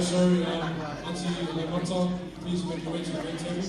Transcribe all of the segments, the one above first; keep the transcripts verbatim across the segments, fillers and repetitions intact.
Sorry, um, Auntie Lemata, please make your way to the main table.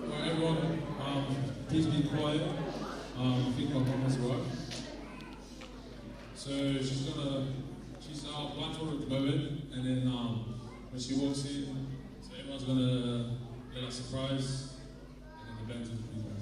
All right, everyone, um, please be quiet. Um, I think my mom has arrived. So she's gonna, she's, uh, blindfolded at the moment, and then, um, when she walks in, so everyone's gonna get a surprise, and then the band's gonna be there.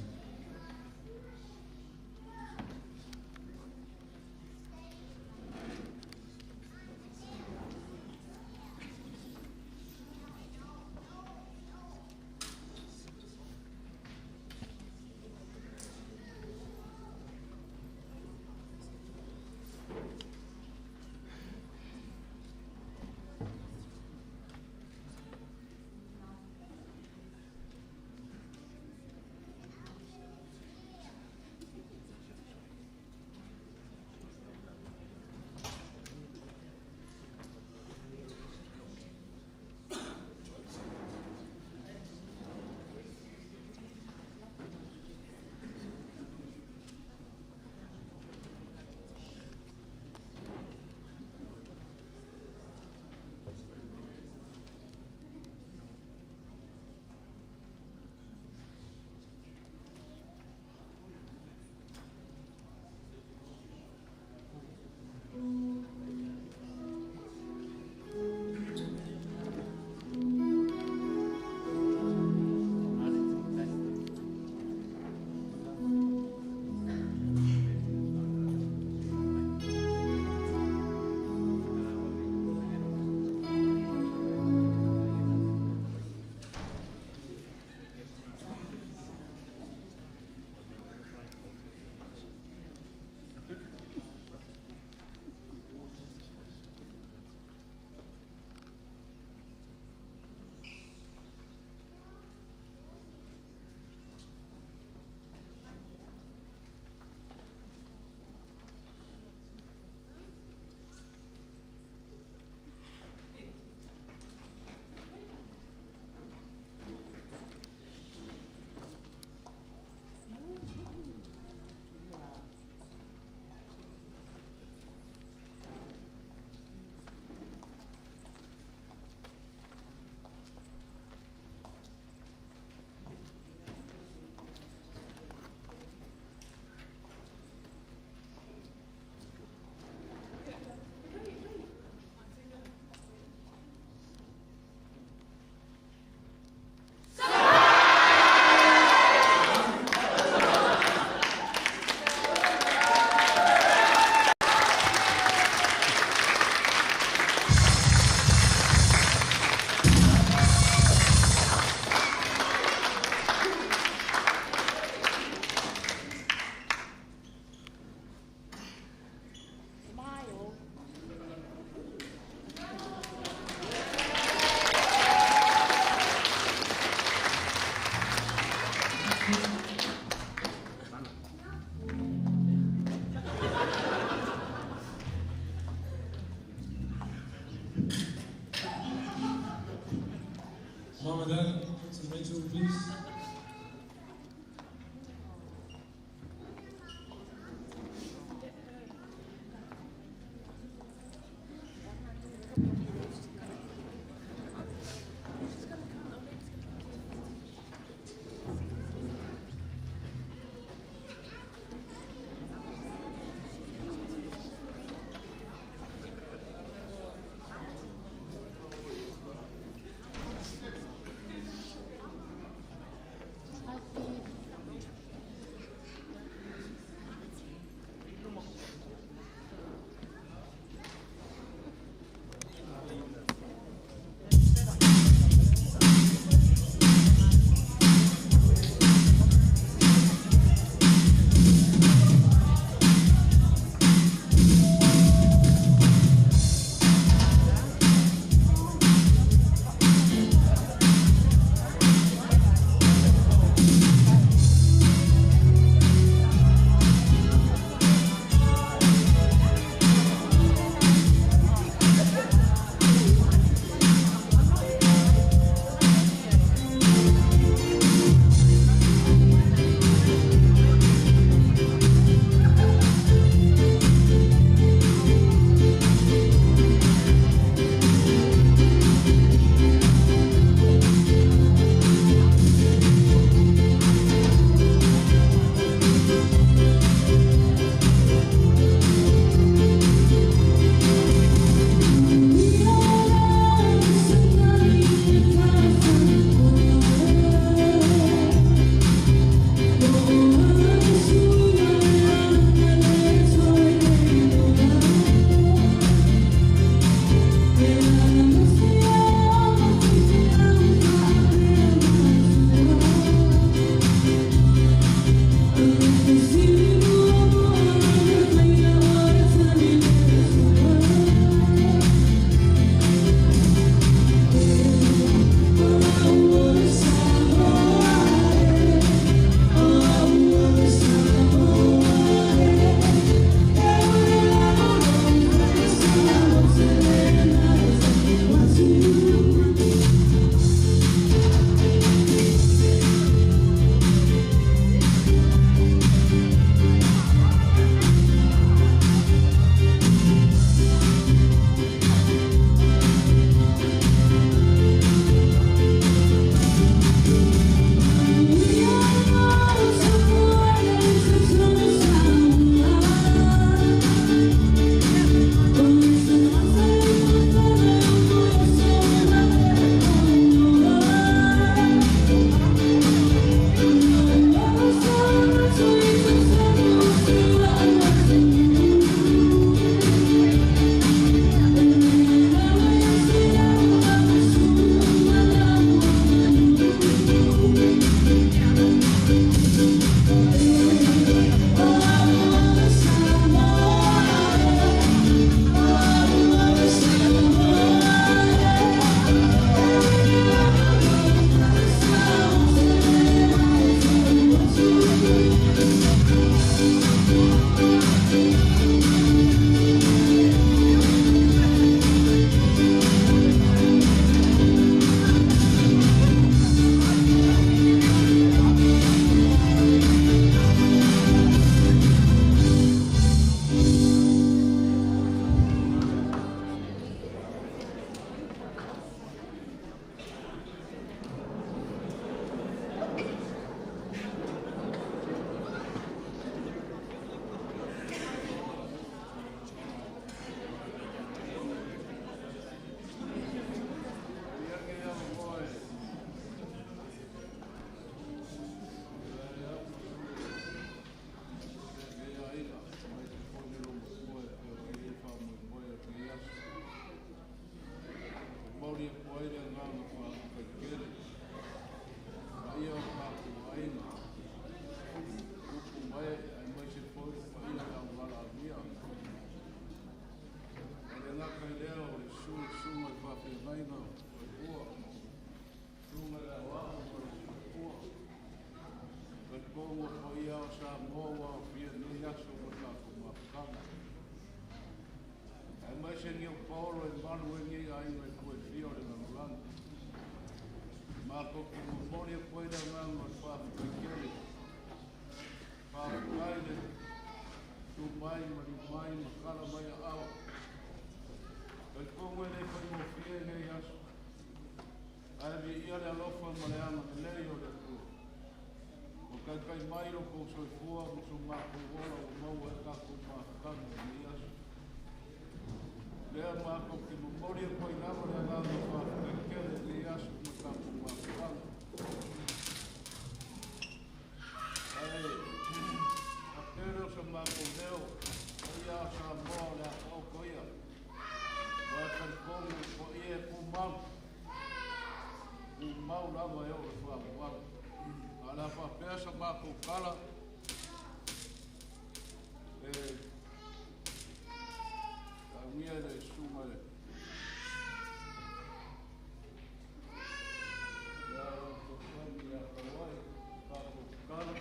Ako ki momoli e koe le nganga o le fafakaikele. Fafakaile, tu mai, mali mai, makala mai a au. Kai kongo e le kai mo fie ne i aso. Ai vi ia le alofa ma le anga lelei o le Atua. O kai kai mai lo kou soifua, mo su makou ola, o mau e kakou mafakanga ne i aso. Lea makou ki momoli e koe lava le nganga o fafakaikele ne i aso, mo kakou mafakanga. Ai, a pele o sa makou leo, o ia sa moa le a o ko ia. Ua kai kongo ko ia e kumau. Kumau lava e o le fua kumau. A la fa pea sa makou kala. E, a mia le suma le. Ia, o ko ia, ka wai, ka ko kala.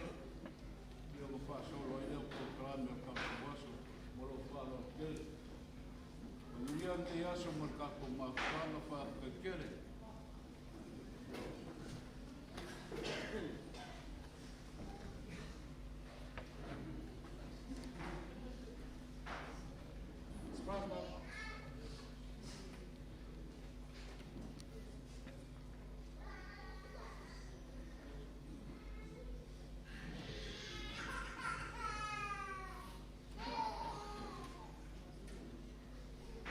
Ia, ko fa solo, ia, ko kala, mea ka ko waso, mo lo fa lo ke. Ia, ke aso, mo ka ko ma fa lo fa ke kele.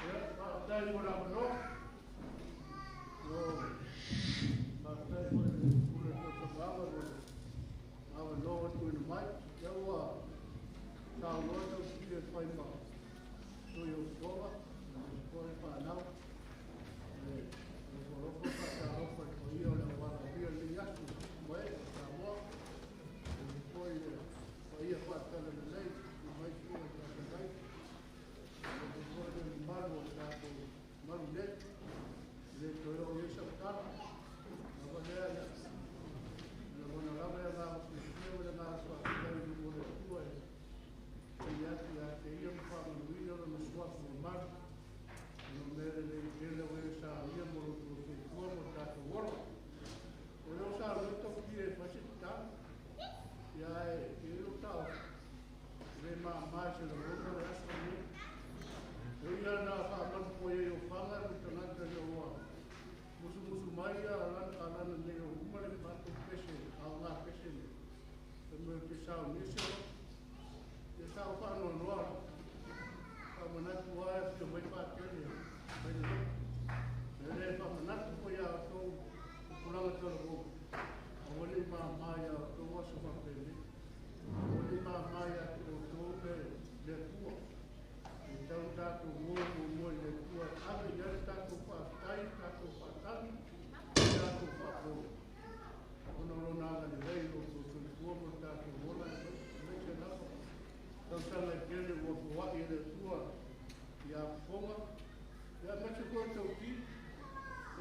Ia, fakafetaʻi mo e avanoa. Io, fakafetaʻi mo e pule ko e kavava, mo e avanoa atu ina mai. Ia ua, tau loa tau sile fai ma. Tui o Sikola, ko e fānau. E, e kolopo ka tau fai ko ia o le wala ia le asu. Mo e, Samoa. E, ko e, ko ia fakatala lelei, mai ko e fakatala. Ko e ʻosi ʻa e loto ki he fasi ta. Ia e, ke lo tau. Ke māmā se lo loto le aso ni. Ko ia naʻa faʻa manu ko ia ʻo fanga mo tangata ia ua. Musumusu mai ia, a lana, a lana nei ʻo uma le fato pese, a ngā pese nei. Ko e meʻa ke sau ni se. Ke sau faʻanoanoa. Faʻamanatu ai, ʻio mai pākele. Mai le. Mele faʻamanatu ko ia ʻo tou, kulanga tala ko. ʻOua le māmā ia ʻo tou aso mapele. ʻOua le māmā ia ʻo tou le, le kua. ʻE tau tātou mo, mo, mo le kua. ʻAve ia le tātou faʻatai, tātou faʻatani, tātou faʻapo. Ona lona ala ni lei lo ko ko ko mo ta ko mo la le ke la. Tau tala ke le mo ko wa i le tua ia fonga. Ia me te ko tau ki.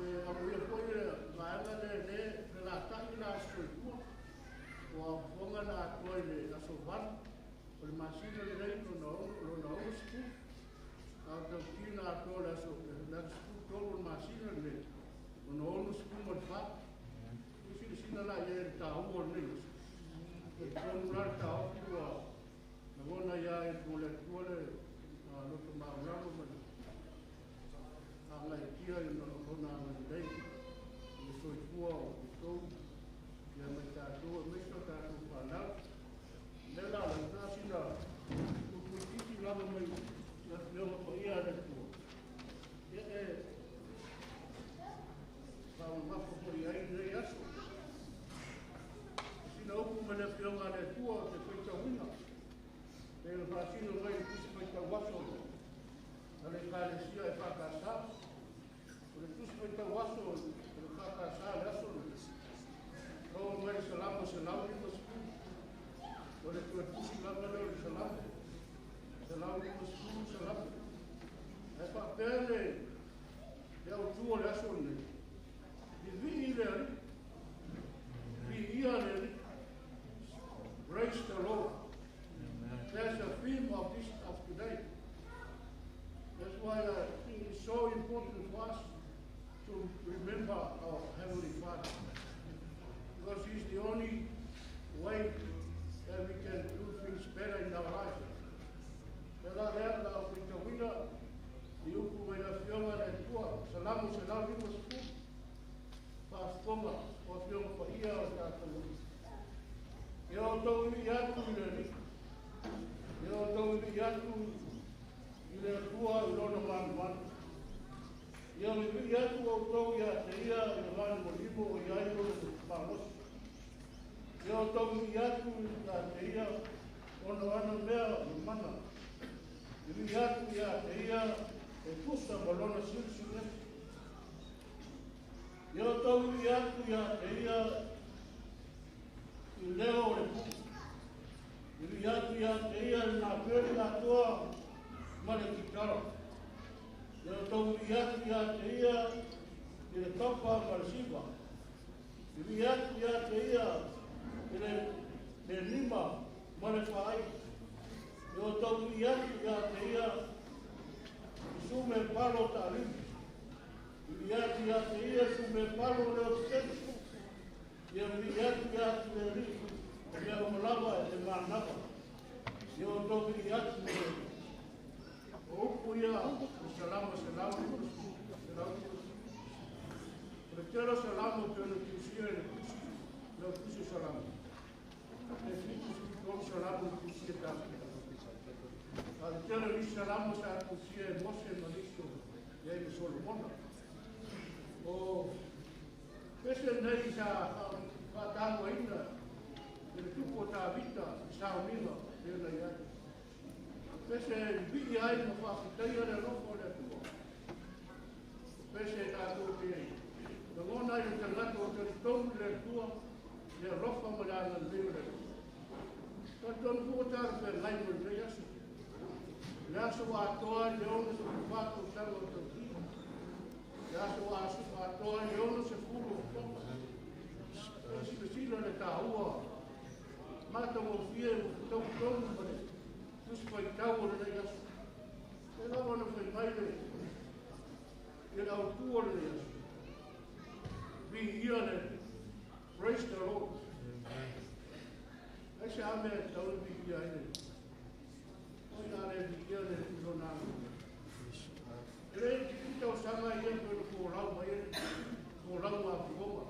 E a mo ia ko ia ma ala le le le la ta i la so tua. Ko a fonga na ko le a so van. Ko le masina lelei lona ono, lona ono sefulu. Ka tau kina atu le aso, le aso sefulu tolu o le masina lelei. Lona ono sefulu mo le fā. Ko sina sina la ia e tāua nei. E tonu la le tāua kua. Na kona ia e kua le kua le, a, loto maulalo mai. Anga e kia i lona, lona anga lelei. I le soifua ʻo koutou. Ia mai tātou, mai so tātou fānau. Lea la, la, la, sina, kuku titi lava mai, la, lea ko ia le kua. Ia e, la, la, ko ia i le aso. Sina uku mai le fionga le kua, ke fai tauhina. Pea ʻe fāsino mai e tusi faitau aso. ʻA le Ekalesia ʻe fakasā. Ko le tusi faitau aso, ʻe fakasā le aso. Ko mai Salamo selau lima sefulu. Ko le tusi lava le Salamo. Selau lima sefulu Salamo. ʻE faʻapele. ʻE au tua le aso nei. Viviʻi le Aliʻi. Viviʻi le Aliʻi. Praise the Lord. Amen. That's the theme of this, of today. That's why I think it's so important for us to remember our Heavenly Father. Because he's the only way that we can do things better in our lives. Pea lea la o fitawina, i uku mai la fionga le tua, Salamo selau lima sefulu. Fakafofonga, ʻo fionga pa ia o tātou. ʻE ʻoutou ʻi atu i le ni. ʻE ʻoutou ʻi atu i le Atua ʻi lona malumalu. ʻIo, ʻe ʻi atu ʻoutou ʻiate ia ʻi he malumalu ʻo ʻi ai ʻo malosi. ʻE ʻoutou ʻi atu ʻiate ia ʻo na ana mea ʻo mana. ʻE ʻi atu ʻiate ia ʻe tusa mo lona silisili. ʻE ʻoutou ʻi atu ʻiate ia ʻi he leo ʻo e puʻu. ʻE ʻi atu ʻiate ia ʻi he napeli ʻatoa ma le kitala. ʻE ʻoutou ʻi atu ʻiate ia ʻi he kapa ma le siva. ʻE ʻi atu ʻiate ia ʻi he, he nima ma le faʻahi. ʻE ʻoutou ʻi atu ʻiate ia ʻi he sumepalo taʻalili. ʻE ʻi atu ʻiate ia sumepalo leʻo tenu. ʻIo, ʻe ʻi atu ʻiate ia ʻi he lī, ʻo meʻa malava ʻe mānava. ʻIo, ʻoutou ʻi atu ʻi he, ʻo uku ia ʻo Salamo selau, selau. Ko e tele Salamo pea ne tusia ʻe he tusi, ʻe he tusi Salamo. ʻE fitu sefulu tolu Salamo ne tusia ʻe Tavita. Ka ko e tele ʻo e Salamo sa tusia ʻe Mose mo Solo, ʻa ia mo Solomona. ʻO pese nei sa faʻa-, faʻatāpuakiʻi ʻe he tupu ʻo Tavita ʻi he Saame ʻe nai ai. Pese ʻe viʻia ai mo fakafetaʻia le ʻaloʻofa ʻo le Atua. Pese ʻe tatou ke logona ai ʻa e tangata ʻoku talitonu ki le Atua, ʻi he ʻaloʻofa mo e angalelei ʻo le Atua. Talitonu foki ʻo tala pē ngai mo le aso. Le aso ʻoku ʻatoa ai ʻe ono sefulu fā tausaga ʻo e tauhi. Le aso ʻoku ʻatoa ai ʻe ono sefulu ʻo Tonga. Pea silasila le tāua, matangofie mo e talitonu mo le tusi faitau ʻo lenei aso. Pea lava ʻo ne fai mai le, ʻi he ʻautu ʻo lenei aso. Viʻia le, praise the Lord. ʻAi se ame tau viʻia le. ʻOi, ʻa le viʻia le ʻi lona ʻalu. ʻE le tiki tausaga ia ko e folau mai e, folau ʻa Fukoma.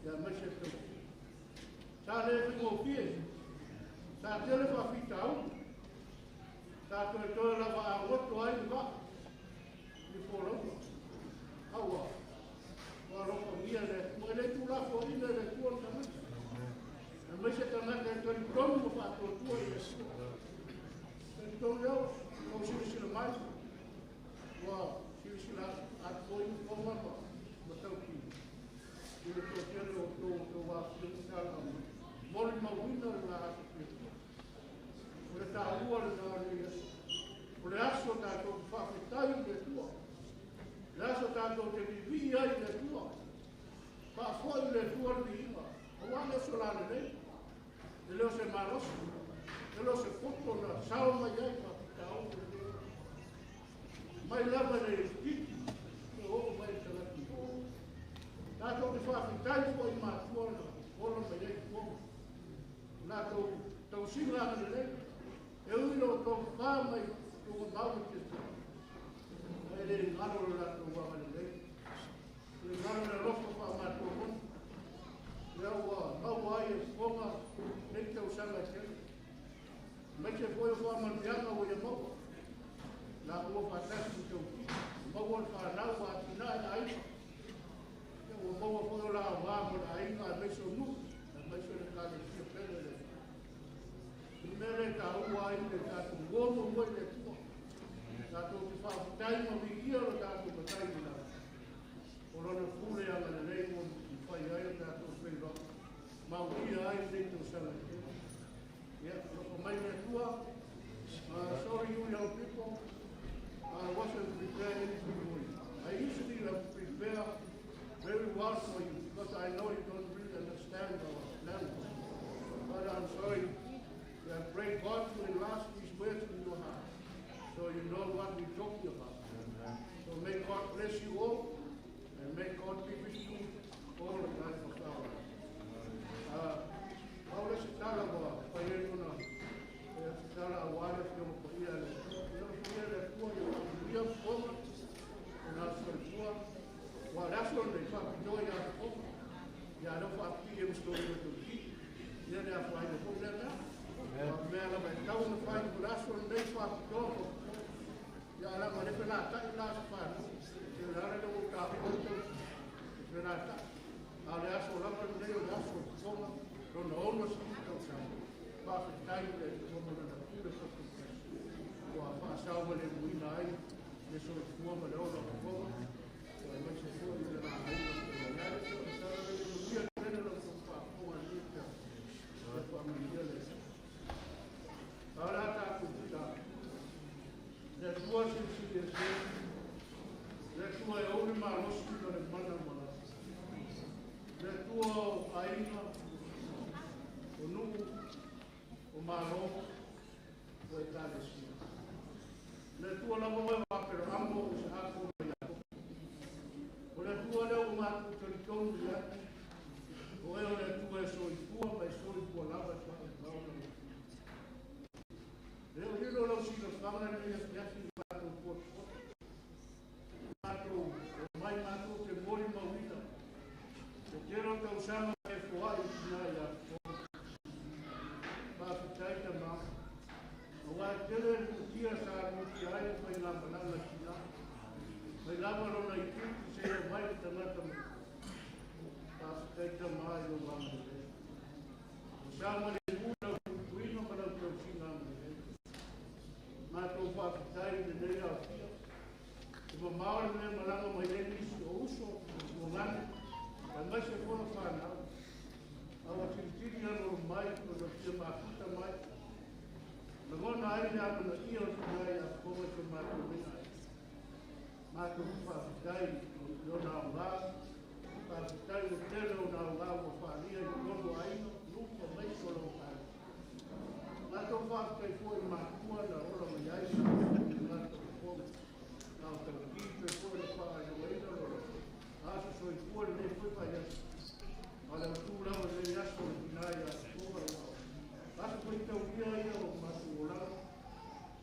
ʻIa mai se tau. Sa le fingofie. Sa tele fakafitauli. Sa toe toe lava ʻa ngoto ai va. ʻI folau. ʻAua. Ua loko ia le. Mo e le tu lafo ina le tuon tangata. ʻE mai se tangata ʻe talitonu mo faʻa tō tua ʻi le sua. Talitonu au, ʻo silasila mai. Ua silasila atu ko e Fukoma ma, ma tau ki. ʻI le tō tele ʻo tō, tō ua ki le tala. Molimauina le la atu ki. Ko le tāua le nā le aso. Ko le aso tatou fakafetaʻi le Atua. Le aso tatou te viviʻi ai le Atua. Fakafoʻi le Atua le viʻiga. ʻOua le aso la lelei. ʻE leo se malosi. ʻE leo se poto na sao mai ai fakafetaʻi le Atua. Mai lava le tiki. ʻO mai tagaki. Tatou te fakafetaʻi foʻi mātuʻa na. Ola mai ai kuo. Naʻa tau, tau sila ʻa lelei. ʻE ui lo tau fā mai, tau mau te tau. ʻE le ngalo la tau ʻa lelei. Le ngalo la lofa fā mātuʻa mo. Le ua, mau ai e Fukoma, nei tausaga te. Mai se foʻi fā mātuʻa ʻo ia mau. La ua fā tasi tau ki. Mau ua fā nau ua tina e ai. Ia ua maua foʻi ʻo la ua mo la ina mai so nu, mai so le kale fia pele le. Ni mele ka ua ai le tatou uomo mo le tua. Tatou te fakafetaʻi mo viʻia lo tatou matai ni la. ʻO lona pule anga le lei mo fai ai o tatou fei lo. Mau ia ai le tau sala ke. Yeah, look for my tour. Uh, sorry, you young people. I wasn't prepared anything for you. I usually have prepared very well for you because I know you don't really understand our language. But I'm sorry. I pray God will enlarge these words in your heart so you know what we're talking about. So may God bless you all. And may God be with you all the time of our life. Felātaʻi la sa fānau. Ke lale lo ka o te felātaʻi. A le aso lava le o le aso konga. Lona ono si tau sa. Fakafetaʻi le konga lana pule sa. Ua faʻasau ma le muina ai. Le soifua ma le ola konga. Ua mai se fua i le la ai. Ia le la sa fānau. Ia le. Ala ta kuta. Le Atua silisili ʻe siʻi. Le Atua ʻo e ʻuli malosi mo e mana mala. Le Atua ʻo ʻaina, ʻo nuʻu, ʻo mālō, ʻo e kālesia. Le Atua lava ʻo e ʻApelahamo, ʻIsaako mo Iakopo. Ko le Atua lea ʻoku mātuʻaki tonu ia. Ko e ʻo le Atua ʻe soifua, mo e soifua lava ʻe faʻa e kau lava. Leo hilo lau sila fanga ni ia kia ki mātou kuat. Mātou, ʻo mai mātou ke moli mauina. Ke telo tau sama e foaʻi sina ia. Fakafetaʻi Tamā. ʻOua tele mutia sa mutia ai mai lava lava sina. Mai lava lona ikuti se ia mai tangata mai. Fakafetaʻi Tamā i lo mama le. ʻO sa male muna kuina ma lau tau sina male. Mātou fakafetaʻi le nei au fia. Ke mamao le mea malanga mai le nisi ʻo uso, ʻo ngane, ka mai se kona fānau. ʻOua tilitili ʻa lolo mai, ko na fia mafuta mai. Na ngona ai le amana ia o tunai a koma ke mātou mena ai. Mātou fakafetaʻi, ʻo na ngā. Fakafetaʻi ʻo tele ʻo na ngā, ʻo falia i kono ai, lupa mai solo ai. Mātou fakafetaʻi foʻi mātua na ola mai ai, mātou koma. Kau tau ki pe ko le pa ai lo ai lo lo. Aso soifua le foʻi pa ia. Ma le tu la le aso le pina ia ko la. Aso ko tau ia ia o ma tu la.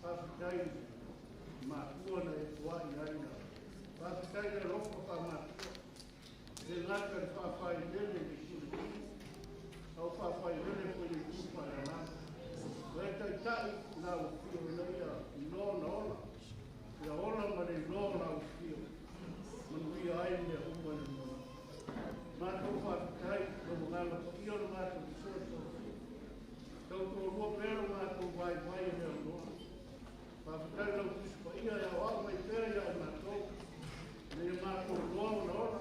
Fakafetaʻi mātua na e kua ia ia. Fakafetaʻi le lofa pa mātua. E ngata le faʻafailele i kule. Au faʻafailele ko i kupa le la. Ko e taʻitaʻi lau fio ina ia i lona ola. Ia ola ma le lona lau fio. Manuia ai mea uma le mola. Mātou fakafetaʻi lo mangala ko ia lo mātou soto. Tau tō lua pē lo mātou vaivai e mea loa. Fakafetaʻi lau Tusi Paia ia ʻo aʻu mai pea ia ʻa mātou. Nei mātou loa ona ola.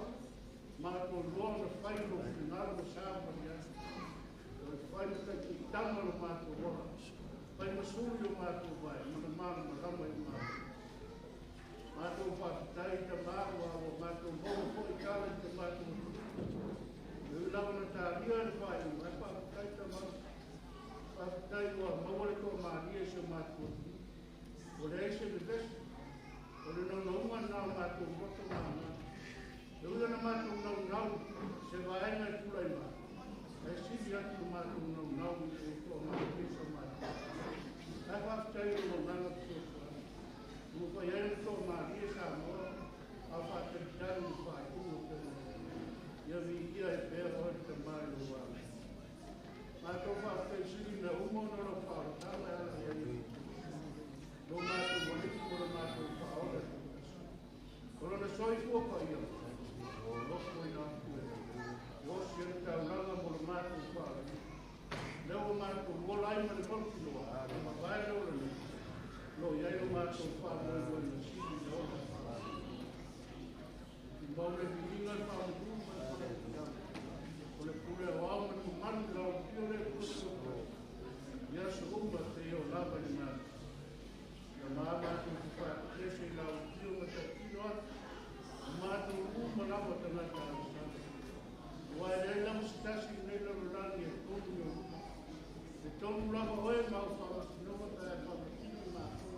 Mātou loa ona fai lo finangalo mo sāpani atu. ʻO e fai mo taʻitaʻi tama lo mātou ola. Fai mo suli ʻo mātou vai. Mana mana malama i mātou. Mātou fakafetaʻi Tamā ʻoku mātou mau foʻi kala i te mātou. Ui lau na tālia le fai mai fakafetaʻi Tamā. Fakafetaʻi ʻoku mau le ko mālie se mātou. ʻO le ʻai se le vesi. ʻO le nau nau ma nau mātou loto māmā. ʻE ui ana mātou nau nau, se vaenga e pula i mā. ʻE sili atu mātou nau nau, ʻe tō mātou i sa mātou. ʻE fakafetaʻi ʻo nau nau ki o kua. Mo fai ai le tō mālie sa moa, ʻa fakafetaʻi mo fai kuo te. Ia vi ia e pea o te mai o wa. Mātou fakafetaʻi sili na umo na lo fao tala e ala ia. Lo mātou wani, ko lo mātou fao le. Ko lona soifua paia. ʻO loko ina aku e. ʻO si e taulanga mo lo mātou fale. Leo mātou ola ai ma le kolo ki loa. Ma vae leo le nei. Lo i ai lo mātou fale mo e sili na ola. I mau le vilinga le fale tu ma le fale. Ko le pule o au ma le manu lau pio le kuso. Ia so uma te o lava le manu. Ia māmā tu ku fai ese lau tio ma te tino atu. Mātou uma lava tangata ʻalusana. Ua e lei lava si tasi nei lava lani e tonu ia uma. E tonu lava oe mau fakamasino ma tae fakamasino mātou.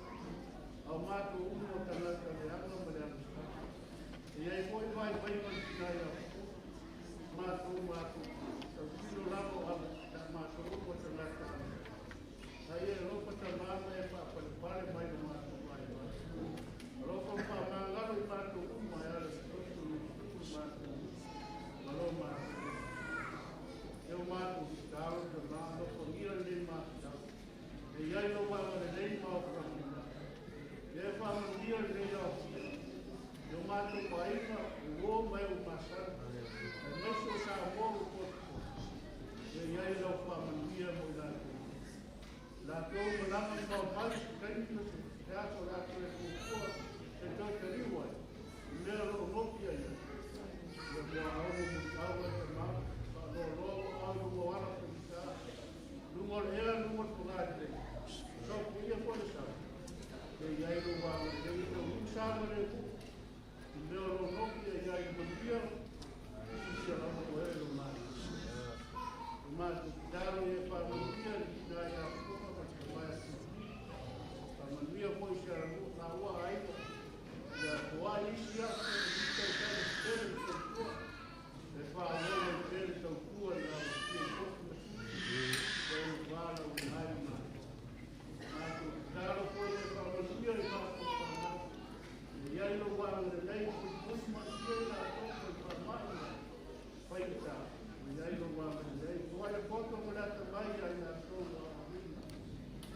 Au mātou uma tangata le anga ma le ʻalusana. E ai foʻi vai vai ma le kinai au. Mātou mātou. Tau tino lava o ʻalusana mātou uma tangata ʻalusana. ʻA ia e ʻalofa Tamā mo e faʻa palepale mai lo mātou vaivai. ʻAlofa faʻa māngalo ʻi mātou uma e ala ki loto mo mātou. Mālō mātou. ʻE ʻo mātou ki talo Tamā ʻalofa ngia le nei mātou. ʻE ʻi ai lo vava le nei mātou. ʻE faʻa ngia le nei au. Mātou ʻa ia, ʻo mai ʻo māsā. ʻE mai so sa mo o poto. ʻE ʻi ai lau faʻamanuia mo i lātou. Lātou malanga mau pali se kaini no se. He ako lātou e kōkua. E toi kariwa. Mea lo no ki ai. Ia mo au mo au e te mau. Faʻalolo au mo ala ko i sa. Lungo le ea, lungo le pagāte. So ko ia ko le sa. Ke i ai lo wa, ke i lo u sa ma le ku. Mea lo no ki ai ai mo ia. Sia la mo e lo ma. Ma tu talo e pa mo ia, ki ai a ko ma ka ma si. Pa mo ia ko sia la mo ka wa ai. Ia ko ai sia, sia, sia, sia, sia, sia. E fānau e pele tautua i lau ki he kofi. Ko e vāla o hai ma. Mātou talo ko e fānau ia e mātou fānau. ʻI ai lo vāla le lei ko i kofi ma sia la ko e fānau. Fai ta. ʻI ai lo vāla le lei. Ko ai poto mo la ta mai ai la ko la.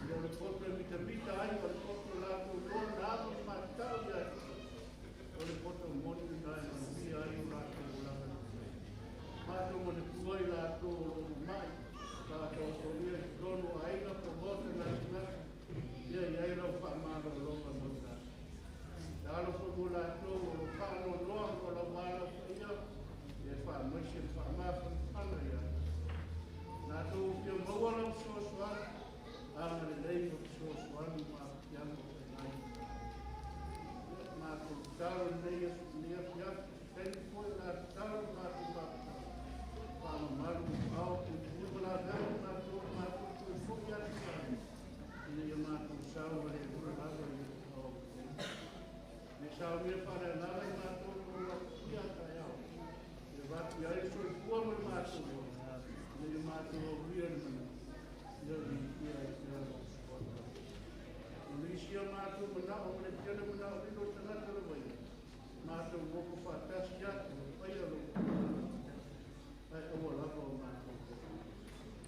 ʻI ai lo poto e mita mita ai lo poto la ko lo la ko ma tau ia. ʻO le poto moni naʻe manuia ai ʻo lātou ʻo lava. Mātou mo le kua i lātou ʻo loʻo mai. Ka tau tolia i tono ʻa ina ko mota na ina. Ia i ai lau faʻamālōlō ka mota. Talo ko mo lātou ʻo lo faʻalōloa ʻo lau mālō ia. Ia faʻamaise faʻamāfana ia. Lātou pia maua lau sosoa. ʻA le lei ʻo sosoa ni ma. Ia mo e nai. Mātou talo nei a sukuni a pia. Thank you for that talo mātou mātou. Faʻamamalu au ke tui ko la talo mātou mātou ko e foki a te talo. Ina ia mātou sau ma le kura lava ia au. Me sau ia fare lava ia mātou ko la ia ta ia. Ia vaki ai so i kua mo mātou. Ina ia mātou au ia ni. Ia ni ia ia. Ina isi ia mātou manaʻo mo le kele manaʻo ʻi lo tangata lava ia. Mātou moko faʻatasi atu, ʻai alo. ʻAi ʻaua lava ʻo mātou.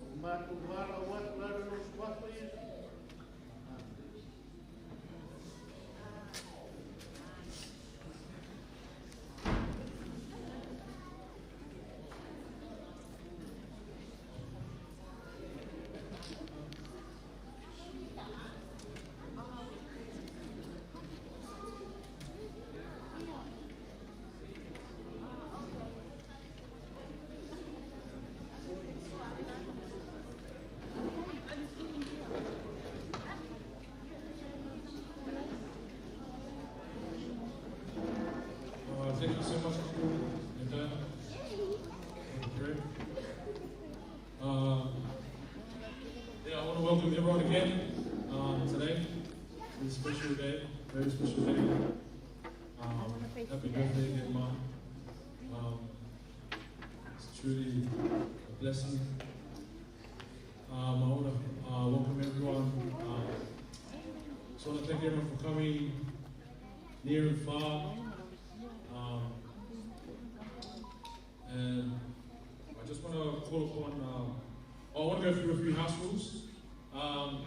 ʻO mātou wala ʻo atu lalo lo suafa ia. All right, thank you so much, Uncle and Diana. Great. Uh, yeah, I want to welcome everyone again, um, today. It's a special day, very special day. Um, happy birthday again, Mom. Um, it's truly a blessing. Um, I want to, uh, welcome everyone. Um, just want to thank everyone for coming near and far. Um, And I just want to call upon, um, I want to go through a few house rules. Um,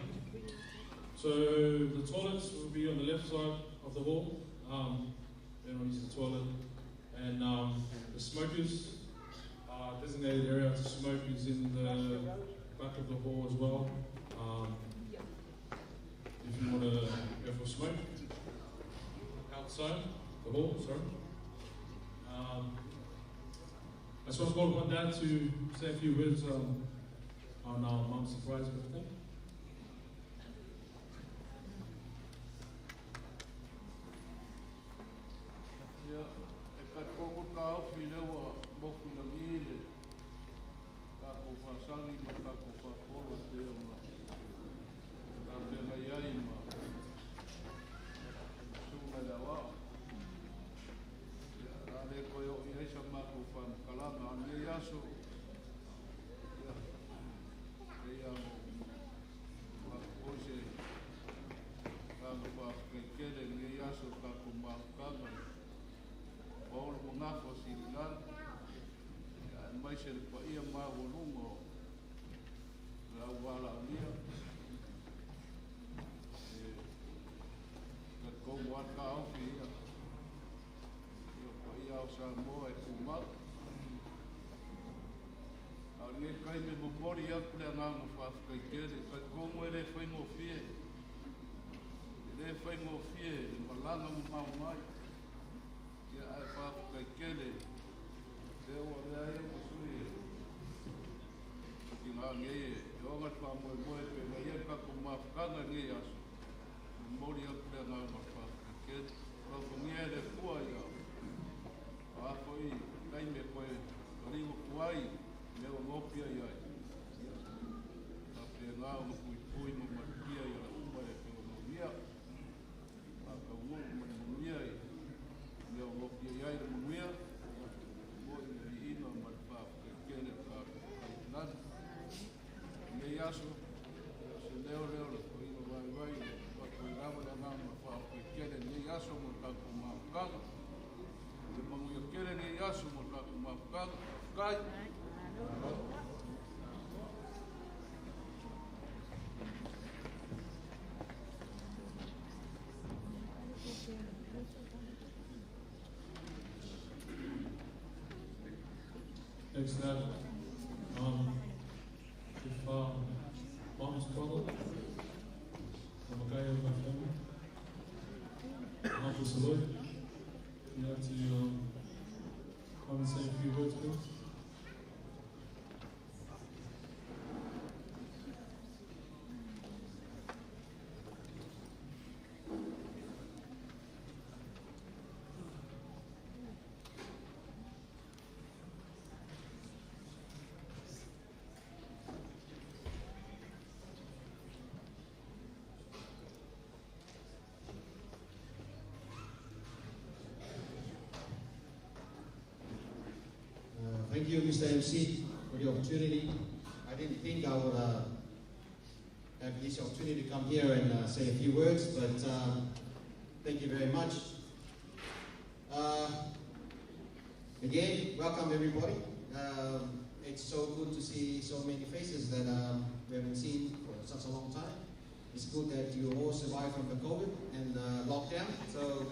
so the toilets will be on the left side of the hall. Um, everyone uses the toilet. And, um, the smokers, uh, designated area to smoke is in the back of the hall as well. Um, if you want to go for a smoke outside the hall, sorry. Um, I just want to call upon Dad to say a few words, um, on our mom's surprise birthday. Ia, e ka koko ka ofi lewa moku na mile. Ka ko fasangi ma ka ko fakolo te ma. Ka pena i ai ma. Sunga lewa. Ia, la le ko yo i ai sa ma ko fan kalama ane yaso. Ia. Ia mo. Ma ko se. Ka mo fa ke kele nge yaso ka ko ma kama. Paulo mo ngafo si la. Ia, mai se le paʻia ma volumo. Lau wala o lia. E, ka kou waka au ki ia. ʻo Samoa ʻi he kumau. ʻA e ngaahi kaimi momoli ʻa e puleʻanga mo e fakafetaʻi kele, kae ʻikai ko e lē faingofie. Lē faingofie, ʻe malanga mo maumau mai. Ia ʻa e fakafetaʻi kele. Te u ʻave ai ʻa e sui. Ki ngā ngē, ʻe onga fakamolemole pē ngā ia ka ko mafakanga ngē aso. Momoli ʻa e puleʻanga mo e fakafetaʻi kele. Ka ko ngē le kua ia. ʻA ko e kaimi ko ē, ka liu kuai, me o ngopi ai ai. Ka pē ngā o puipui mo makia ia la uma e ke o no ia. Ka ka uo mo ni mo ia e. Ia o ngopi ai ai mo ia. Mo i ni ino ma le fakafetaʻi kele ka kai lana. Ngē aso, se leoleo le ko ino vaivai, ka ko e lava le anga mo e fakafetaʻi kele. Ngē aso mo e taku mafakanga. Ia mangu ia kele ngē aso mo e taku mafakanga. Kai. Thanks, Dad. Um, if, um, Mom's brother, Makaya, my family, Uncle Saloi, you have to, um, come and say a few words, please. Uh, thank you, Mister M C, for the opportunity. I didn't think I would, uh, have this opportunity to come here and, uh, say a few words, but, uh, thank you very much. Uh, again, welcome everybody. Um, it's so good to see so many faces that, um, we haven't seen for such a long time. It's good that you all survived from the COVID and, uh, lockdown. So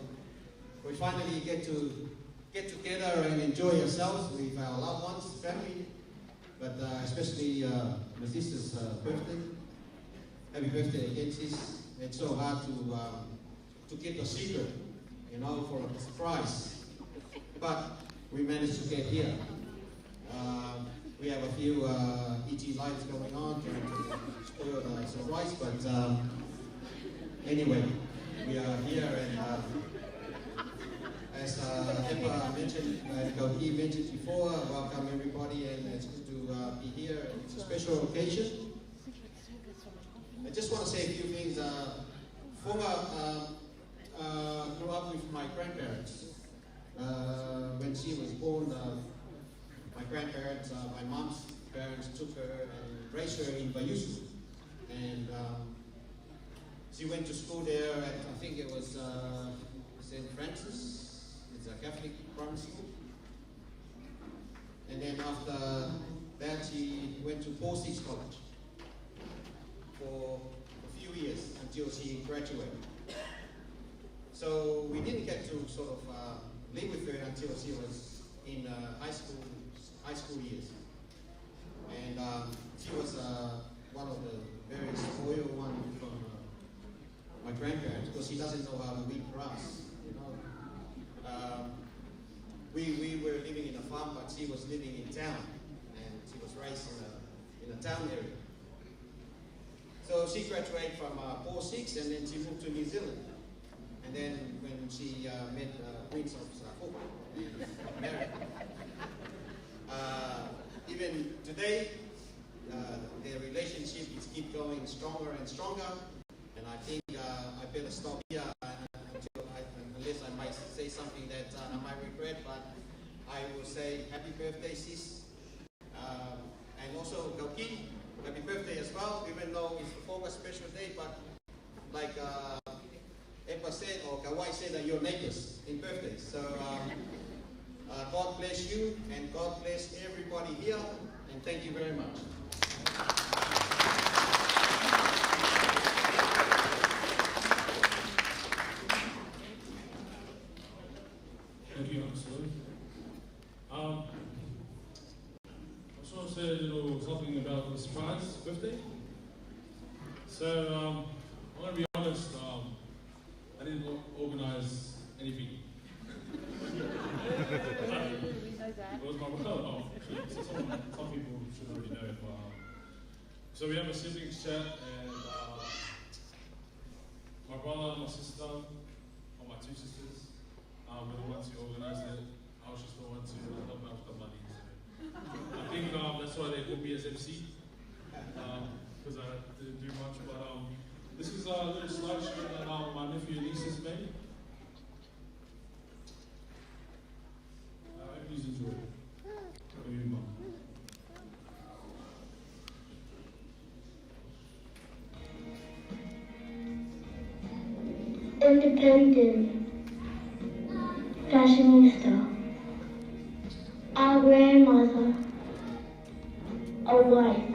we finally get to get together and enjoy ourselves with our loved ones, family, but, uh, especially, uh, my sister's, uh, birthday. Happy birthday again, sis. It's so hard to, um, to keep a secret, you know, for a surprise. But we managed to get here. Uh, we have a few, uh, E T lights going on, trying to spoil the surprise, but, um, anyway, we are here, and, uh, as, uh, Epa mentioned, and Goki mentioned before, welcome everybody, and it's good to, uh, be here. It's a special occasion. I just wanna say a few things. Uh, Fonga, uh, uh, grew up with my grandparents. Uh, when she was born, uh, my grandparents, uh, my mom's parents took her and raised her in Bayusu. And, um, she went to school there at, I think it was, uh, Saint Francis. It's a Catholic primary school. And then after that, she went to Paul Six College for a few years until she graduated. So we didn't get to sort of, uh, live with her until she was in, uh, high school, high school years. And, um, she was, uh, one of the very spoiled one from, uh, my grandparents, because she doesn't know how to weed grass, you know. Um, we, we were living in a farm, but she was living in town, and she was raised in a, in a town area. So she graduated from, uh, Paul Six, and then she moved to New Zealand. And then when she, uh, met, uh, Prince of Safoku and married. Uh, even today, uh, their relationship is keep going stronger and stronger. And I think, uh, I better stop here, uh, until I, unless I might say something that, uh, I might regret, but I will say happy birthday, sis. Um, and also, Goki, happy birthday as well, even though it's the Fonga special day, but like, uh, Epa said, or Kawai said, that you're neighbors in birthdays. So, um, uh, God bless you, and God bless everybody here, and thank you very much. Thank you, Uncle Saloi. A little something about the surprise birthday. So, um, I'm gonna be honest, um, I didn't o-, organize anything. It was my brother. Oh, shoot. So some, some people should already know, but, um, so we have a siblings chat, and, uh, my brother, my sister, or my two sisters, um, were the ones who organized it. I was just the one to, uh, help out with the money. So I think, um, that's why they put me as M C, um, 'cause I didn't do much. But, um, this is a little slideshow that, um, my nephew and nieces made. Uh, I hope you enjoy it. Love you, Mum. Independent, fashionista, our grandmother, a wife,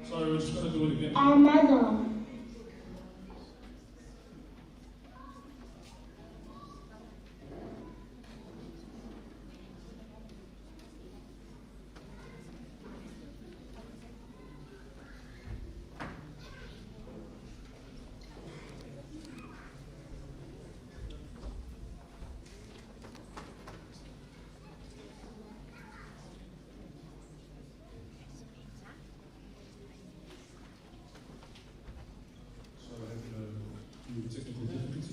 sorry, we're just gonna do it again. Our mother. So I have a few technical difficulties.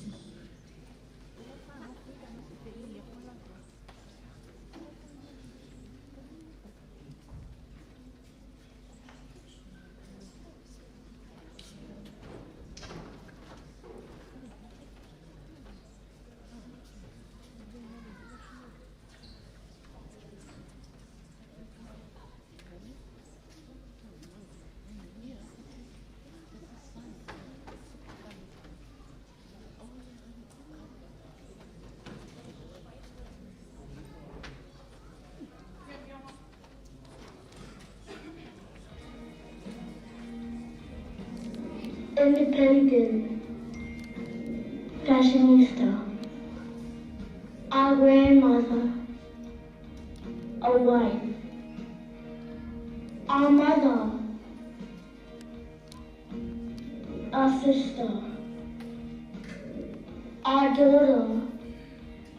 Independent, fashionista, our grandmother, a wife, our mother, our sister, our daughter,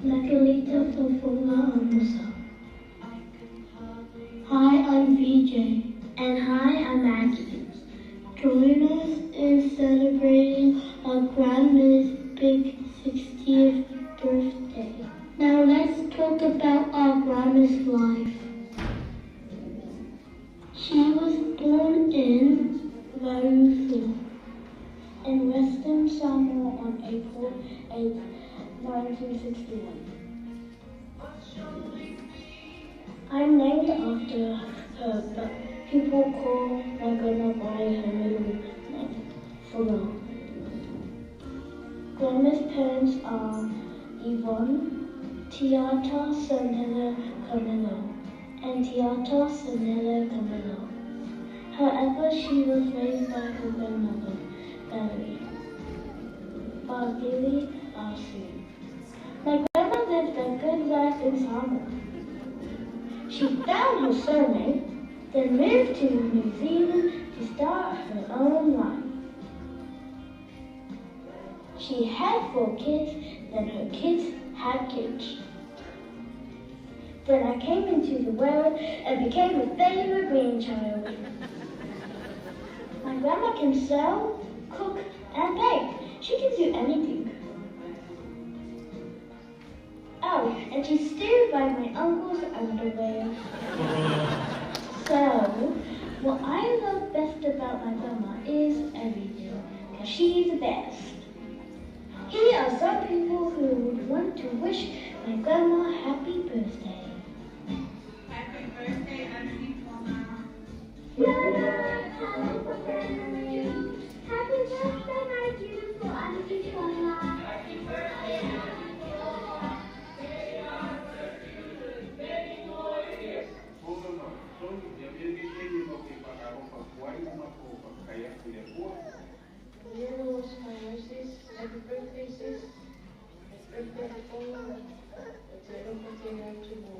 Makalita Fofonga Amusa. Hi, I'm V J. And hi, I'm Maggie. Join us in celebrating our grandma's big sixtieth birthday. Now let's talk about our grandma's life. She was born in Varufu in Western Samoa on April eighth, nineteen sixty-one. I'm named after her, but people call my grandma by her middle name, Folau. Grandma's parents are Yvonne Tiata Sanella Camillo and Tiata Sanella Camillo. However, she was raised by her grandmother, Valerie Barbili Arsi. My grandma lived a good life in Samoa. She found her soulmate, then moved to New Zealand to start her own life. She had four kids, then her kids had kids. Then I came into the world and became the favorite grandchild. My grandma can sew, cook, and bake. She can do anything. Oh, and she still buys my uncle's underwear. So, what I love best about my grandma is everything, 'cause she's the best. Here are some people who would want to wish my grandma happy birthday. Happy birthday, Auntie Tonga. Happy birthday, my beautiful Auntie Tonga. Happy birthday, Auntie Tonga. Many more years. Hello, my sis. Happy birthday, sis. Happy birthday, Paula. Happy birthday to you.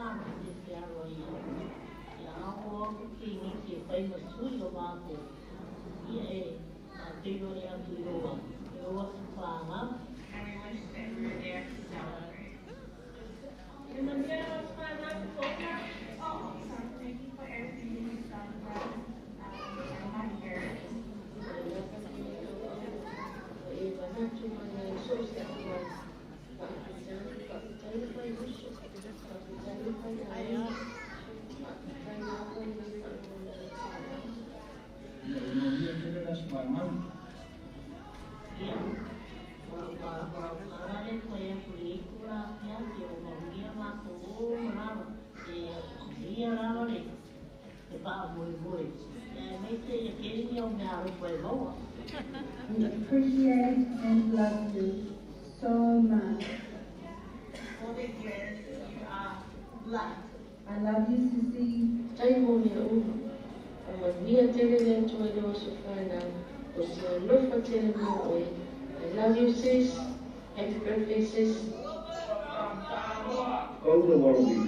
Sālote Tealoia. ʻIa ʻoku ʻoatu ki he ngaahi fai mo e tui ʻo Mākou. ʻIa ʻe, ʻa te iwa le atu i ʻoua. ʻE ʻoua fānau. And we wish that we were there to celebrate. Thank you for everything that you've done for us, um, and my years. We appreciate and love you so much. For the years you are blessed. I love you, Sisi. Taimi mo e meʻa ʻoku mahuʻinga tele ʻi he ʻOtua ʻi he ʻofa fānau, ʻoku ʻofa tele mo ʻoe. I love you, sis. Happy birthday, sis. Go to the world.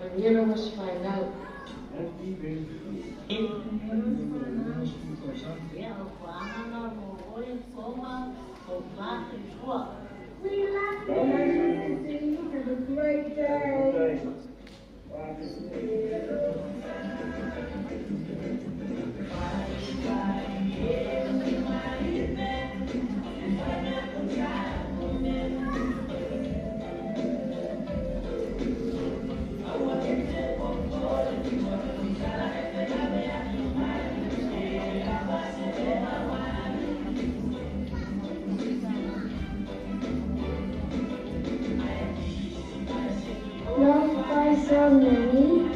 Manuela was find out. We love you, Sisi. Have a great day. Loved by so many.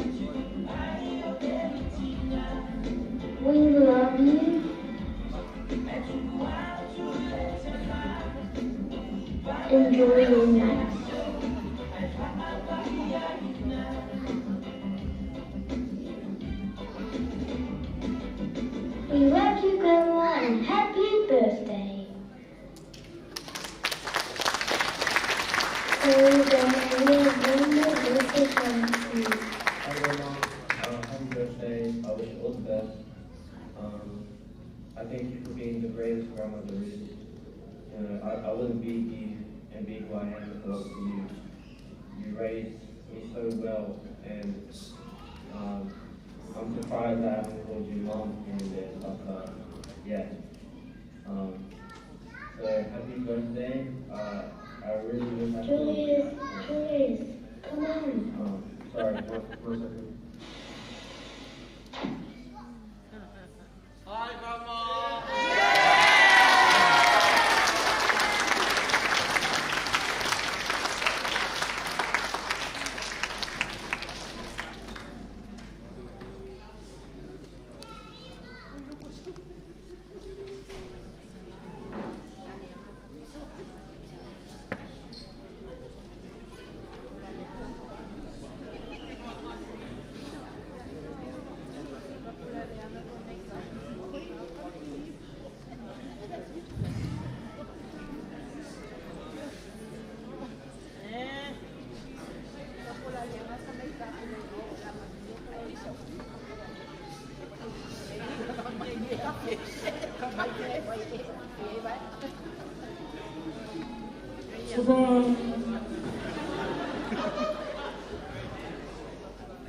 I thank you for being the greatest grandmother there is. You know, I, I wouldn't be here and be who I am without you. You raised me so well, and, um, I'm surprised I haven't called you mom here and there, but, uh, yeah. Um, so happy birthday. Uh, I really wish I could. Julius, Julius, come on. Um, sorry, one, one second. Hi, Grandma.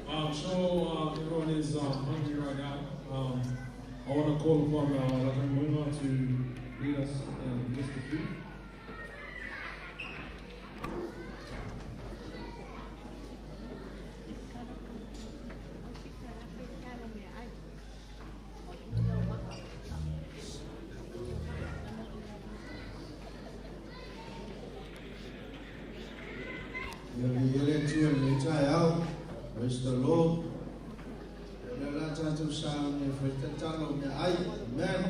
Um, so, uh, everyone is, uh, hungry right now. Um, I wanna call upon, uh, Laka Moʻunga to lead us in just a few. Ia, ia, le tua le taeao. Praise the Lord. Ia, lea la tatou sauni e fai tatalo meʻa ai. Amen.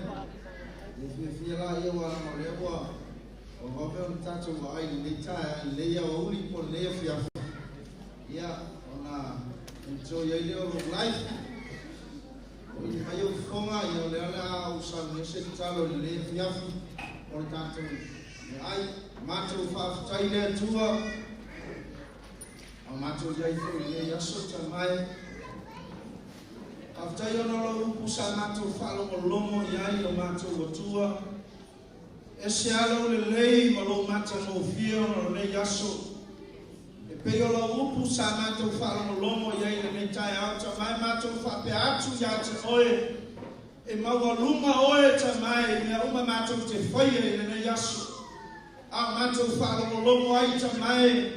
Ia, fiefia lahi ʻi he ʻaho ni, ʻoku ou ʻofa ʻoku tatou vaʻai ʻi he taeao, ʻi he ʻaho ni, pea ʻi he efiafi. Ia, ʻoku ou enjoy ai leva ʻeku life. ʻOku ʻi ai ʻeku fofonga, ia, ʻo lea la ʻoku ou sauni ʻa e tatalo ʻi he efiafi. ʻOku tatou meʻa ai, mātou fakafetaʻi, le Atua. ʻOku mātou ʻi ai foki ʻi he aso, Tamai. Fakafetaʻi ʻi hono lau upu, sa mātou fakalongolongo ʻi ai, ʻo mātou ʻOtua. ʻEse ʻa e lelei mo e matangofua ʻo e aso. ʻE pehē ʻa e lau upu, sa mātou fakalongolongo ʻi ai ʻi he taeao, Tamai, mātou faʻa pehē atu ʻiate koe. ʻE maʻu ʻa e luma ʻoe, Tamai, ʻi he meʻa ʻoku mātou te faia ʻi he aso. ʻOku mātou fakalongolongo ai, Tamai.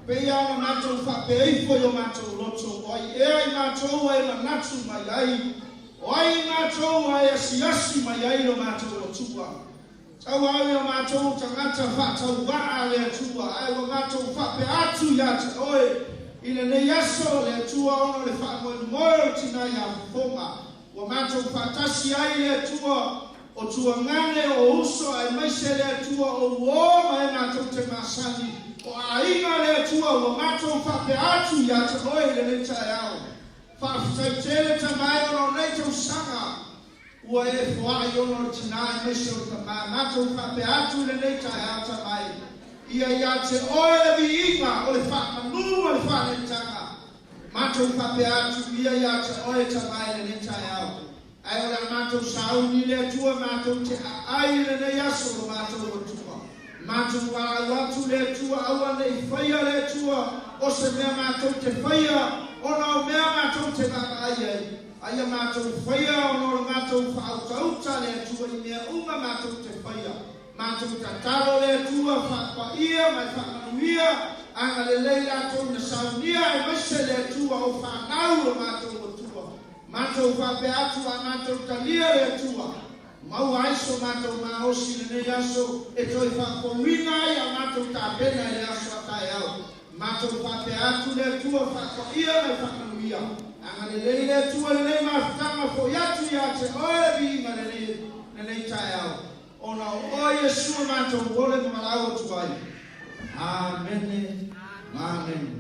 Pea ʻoku mātou faʻa pehē foki ʻi homātou loto, ʻoku ʻi ai ʻa mātou ʻa e manatu mai ai. ʻOku ʻi ai ʻa mātou ʻa e asiasi mai ai, ʻo mātou ʻOtua. Tau ʻai ʻa mātou tangata faʻa tau vaʻa, le Atua, ʻa ē ʻoku mātou faʻa pehē atu ʻiate koe ʻi he aso, le Atua, ʻoku ne faʻa moemoe ʻo tinai ʻa e fofonga. ʻOku mātou faʻa tasi ai, le Atua, ʻo tuongaʻane, ʻo uso, ʻa e maise, le Atua, ʻo uo, ʻa ē mātou te masani. ʻO ʻa e ʻuhinga, le Atua, ʻoku mātou faʻa pehē atu ʻiate koe ʻi he taeao. Fakafetaʻi tele, Tamai, ʻoku ʻi ai ʻa e tausaga ʻoku ʻi ai ʻa e foʻi ʻono ʻo e tinā, ʻa e maise ʻo e tamai, mātou faʻa pehē atu ʻi he taeao, Tamai. ʻIa ʻiate koe ʻa e viʻinga ʻo e faʻa manu ʻo e faʻahinga tangata. Mātou faʻa pehē atu ʻia ʻiate koe, Tamai, ʻi he taeao. ʻA ē ʻoku mātou sauni, le Atua, mātou te ʻaʻai ʻi he aso, ʻo mātou ʻOtua. Mātou ʻoatu atu, le Atua, ʻoua naʻa faia, le Atua, ʻo se meʻa mātou te faia, ʻo nau meʻa mātou te vaʻavaʻai ai. ʻA ia mātou faia, ʻo nau mātou fakaʻutaʻuta, le Atua, ʻi he meʻa ʻoku mātou te faia. Mātou tatalo, le Atua, faʻa paʻia, mo e faʻa manuia, angalelei ʻa e tau na saunia, ʻa e maise, le Atua, ʻo e fānau ʻo mātou ʻOtua. Mātou faʻa pehē atu ʻa mātou talia, le Atua. Maʻu ʻa e ʻaho mātou māʻosi ʻi he aso, ʻe toe fakafouina ai ʻa mātou tāpena ʻi he aso ʻa taeao. Mātou faʻa pehē atu, le Atua, faʻa paʻia mo e faʻa manuia. Angalelei, le Atua, ʻi he mafutaga foʻi atu ʻiate koe, ʻa e viʻinga ʻi he taeao. ʻOku ʻi he huafa ʻo Sīsū mātou ʻofa mo e malava atu ai. ʻĀmene. ʻĀmene.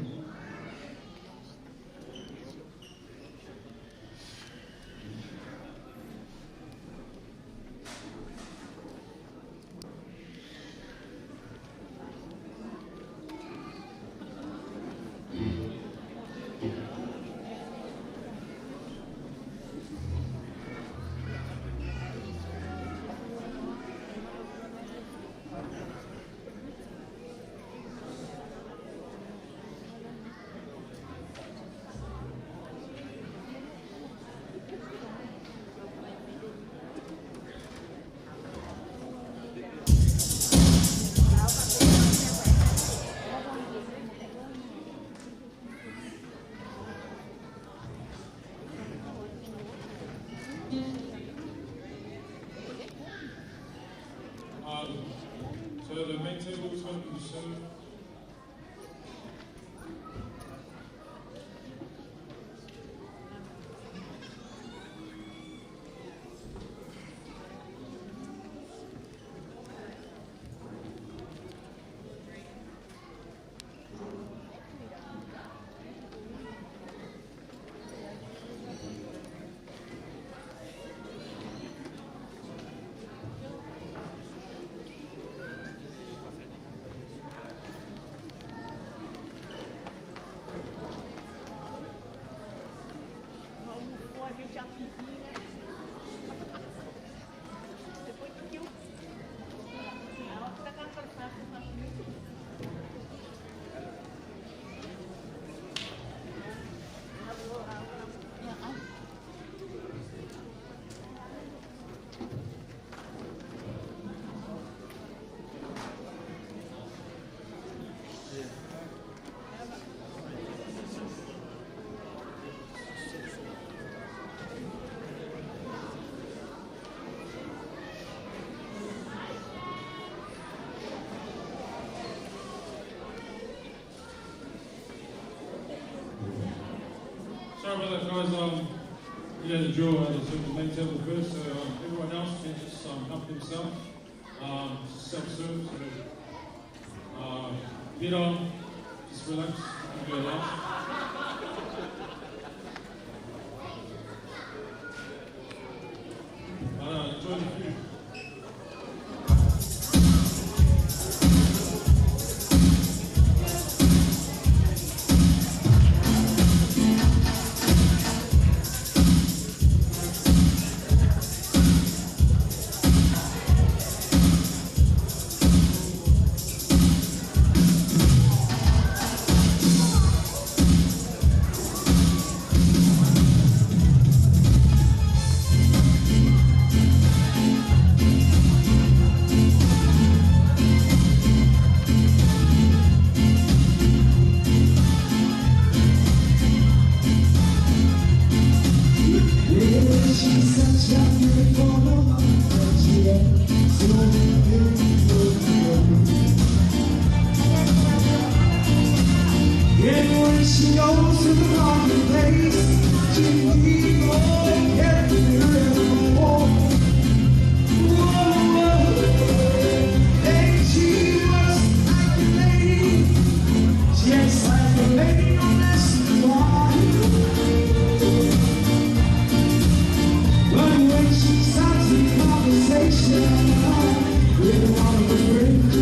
Sorry about that, guys. Um, yeah, the drill, as I said, the main table first, so, um, everyone else can just, um, help themselves. Um, just self-serve, so, uh, get on, just relax, enjoy life. Uh, enjoy the food. Yes, I can make no less one. But when she starts the conversation with one of her friends,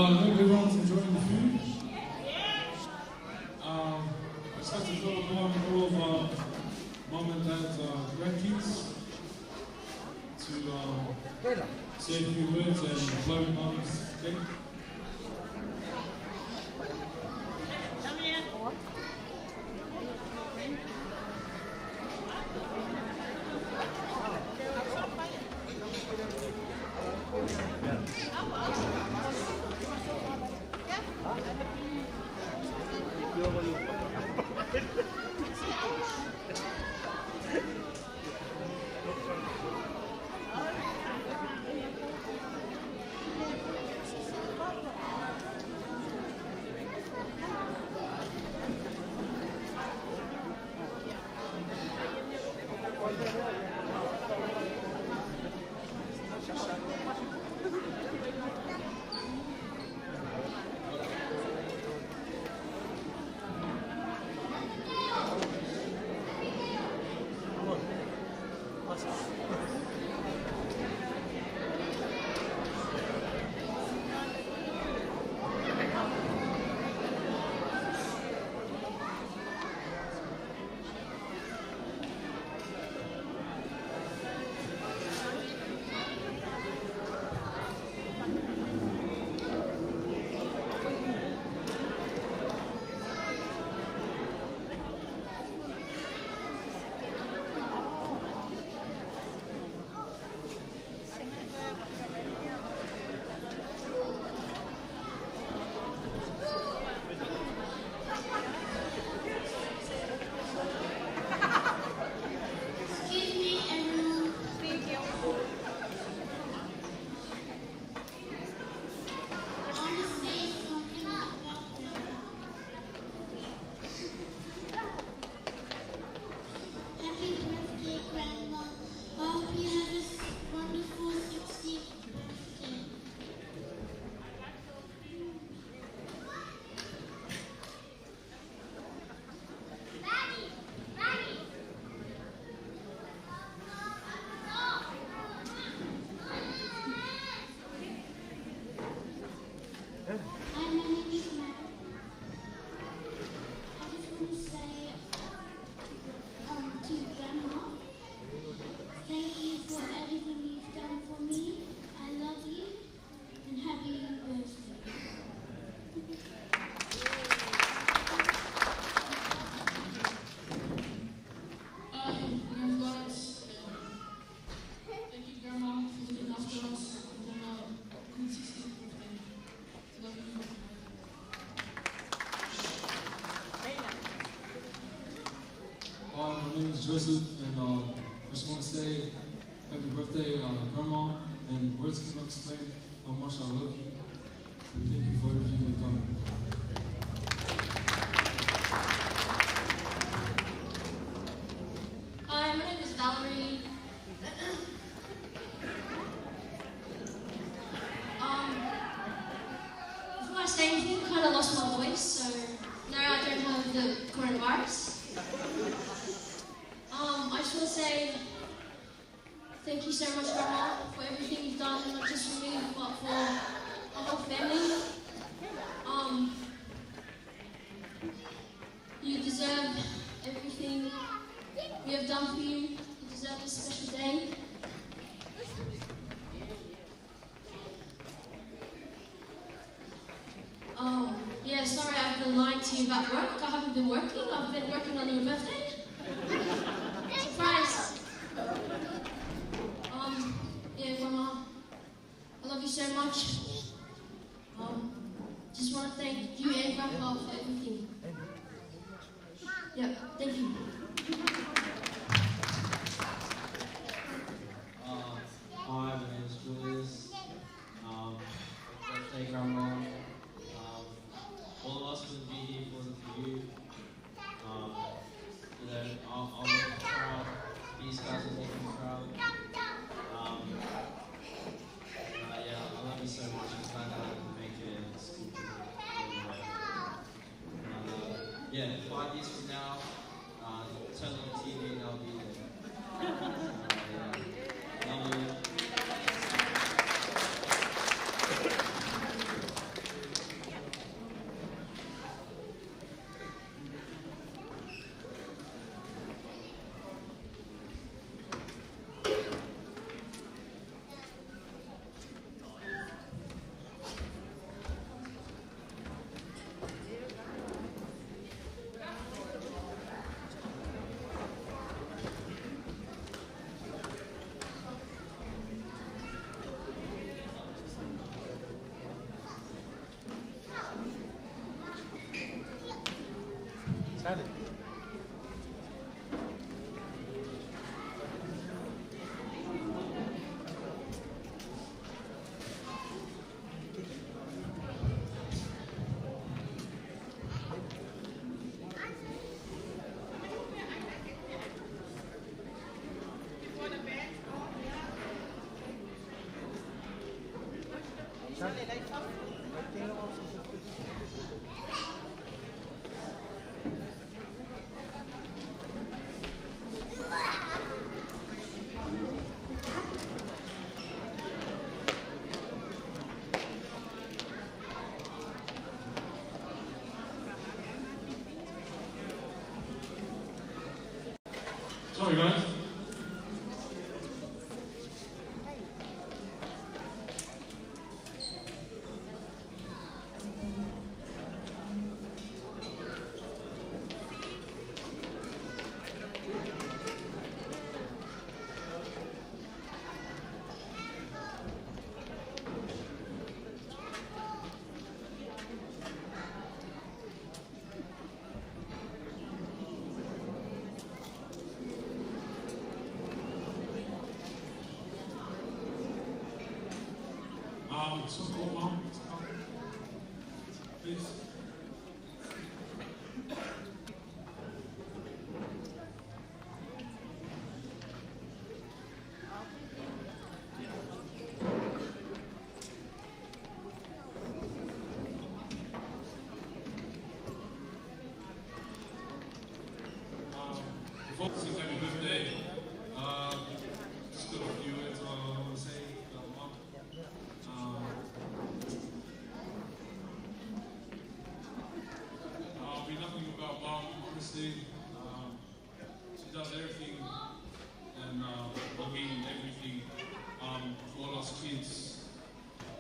I hope everyone's enjoying the food. Um, I just like to call upon all of our mum and dad's, uh, grandkids to, um, say a few words and blow mum's cake. Excuse me, everyone. Thank you. I wanna say something about that. Happy birthday, Grandma. I hope you have a s-, wonderful sixtieth birthday. Hi, my name is Matt. I just want to say, um, to Grandma, thank you for everything you've done for me. I love you. And happy birthday. Hi, I'm Lawrence. Thank you, Grandma, for looking after us on our good sixtieth birthday. Love you. Hi, my name is Joseph, and, uh, I just wanna say happy birthday, uh, Grandma, and words cannot explain how much I love you. And thank you for everything you've done. Hi, my name is Valerie. Um, before I say anything, I kinda lost my voice, so now I don't have the coronavirus. Um, I just wanna say thank you so much, Grandma, for everything you've done, not just for me, but for the whole family. Um, you deserve everything we have done for you. You deserve this special day. Oh, yeah, sorry, I've been lying to you about work. I haven't been working. I've been working on your birthday. Surprise. Um, yeah, Grandma, I love you so much. Um, just wanna thank you and Grandpa for everything. Yeah, thank you. Uh, hi, my name is Julius. Um, happy birthday, Grandma. Um, all of us couldn't be here if it wasn't for you. Um, you know, I'll, I'll make you proud. These guys will make you proud. Um, uh, yeah, I love you so much. I'm glad that I can make it. It's good to be here. And, uh, yeah, five years from now, uh, turn on the T V and I'll be there. Uh, yeah. Love you. Right. Um, so, um, please. Um, before we sing happy birthday, uh, just got a few words I want to say about Mum. Um, I'll be nothing without Mum, honestly. Um, she does everything and, uh, I mean everything, um, for all us kids.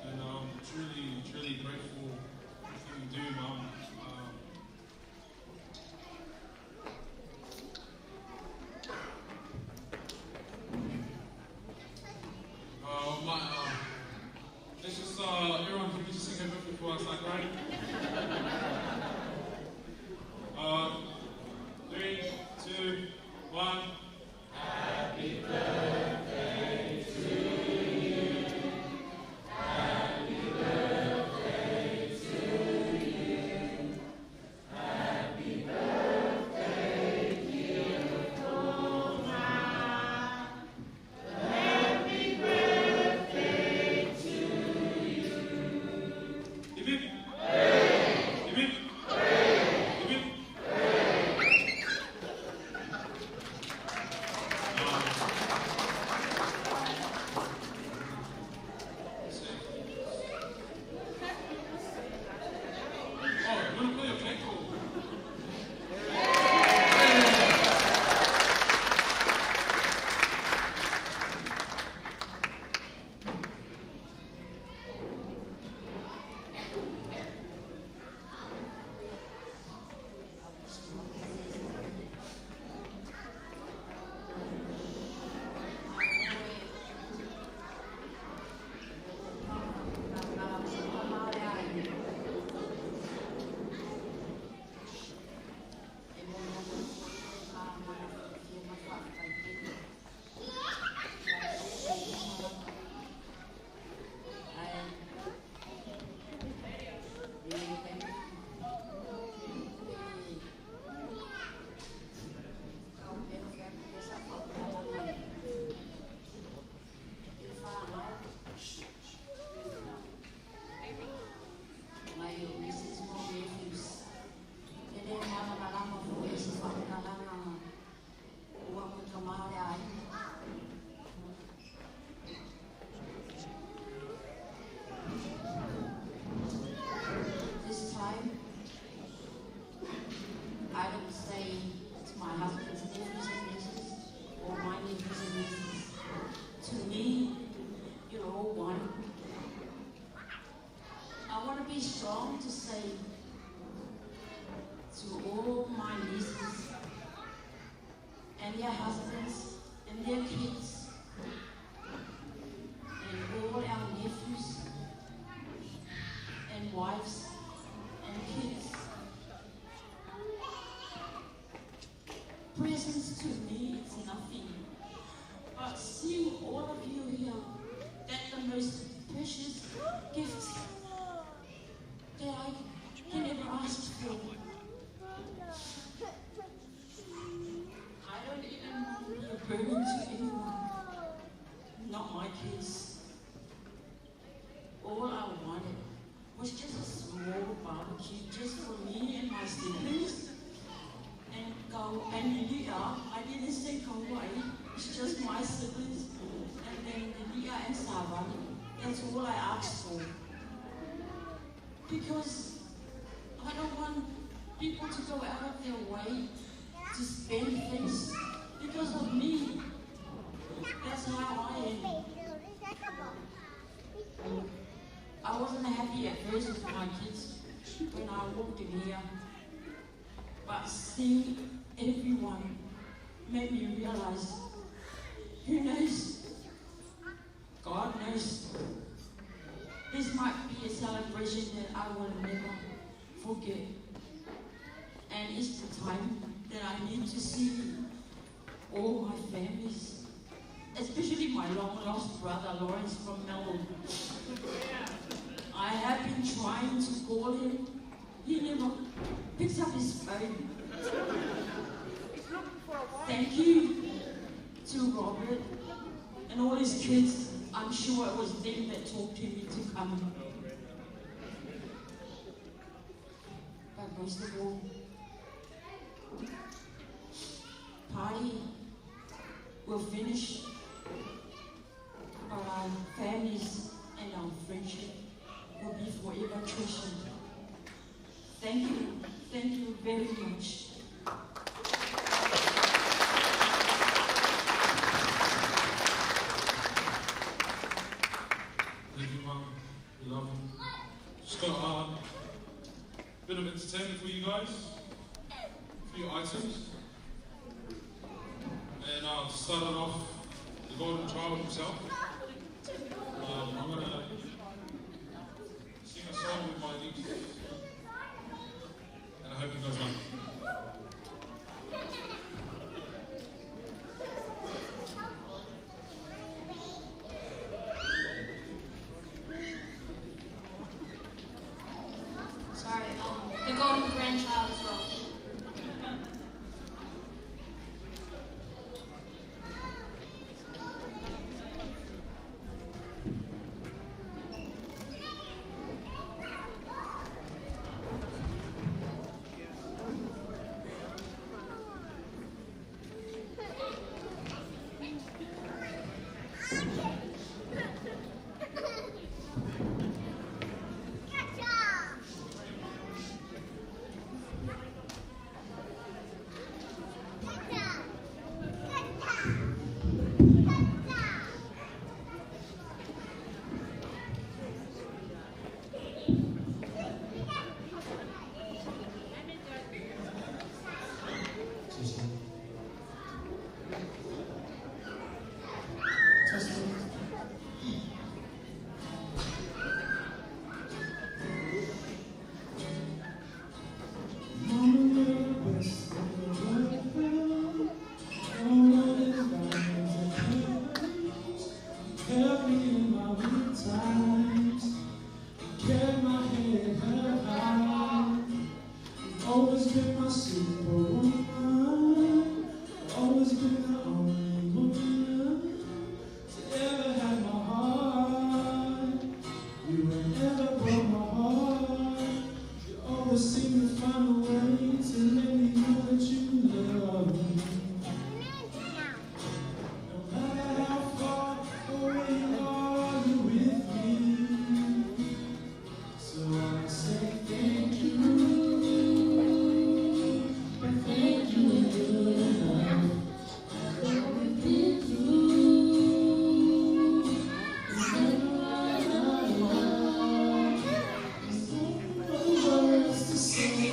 And I'm truly, truly grateful for everything you do, Mum. Um, uh, my, uh, let's just, uh, everyone, can we just sing a bit before I start crying? Uh, three, two, one. This time, I don't say to my husband's nephews and nieces or my nephews and nieces, to me, you're all one. I want to be strong to say to all my nieces and their husbands and their kids and all our nephews and wives and kids, presents to me is nothing. But seeing all of you here, that's the most precious gift that I can ever ask for. I don't even want to be a burden to anyone. Not my kids. All I wanted was just a small barbecue just for me and my siblings. And Kau-, and Lilia, I didn't say Kauaʻi, it's just my siblings. And then Lilia and Savani. That's all I asked for. Because I don't want people to go out of their way to spend things Because of me. That's how I am. I wasn't happy at first with my kids when I walked in here. But seeing everyone made me realize who knows God knows. This might be a celebration that I will never forget. And it's the time that I need to see all my families, especially my long lost brother Lawrence from Melbourne. I have been trying to call him. He never picks up his phone. Thank you to Robert and all his kids. I'm sure it was them that talked him into coming. But most of all, party will finish, but our families and our friendship will be forever treasured. Thank you. Thank you very much. Thank you, Mum. We love you. Just got a bit of entertainment for you guys. A few items. And uh, to start it off, the golden child himself. Um, I'm gonna sing a song with my niece. And I hope you guys like it. Sorry, um, the golden grandchild as well. Help me in my weak times. Kept my head held high. You've always been my superwoman. Always been the only woman to ever have my heart. You ain't ever broke my heart. You always seem to find a way to let me know that you love me. No matter how far away you are, you're with me. So I say thank you, but thank you ain't good enough. After what we've been through, remember I love you. There's no other words to say.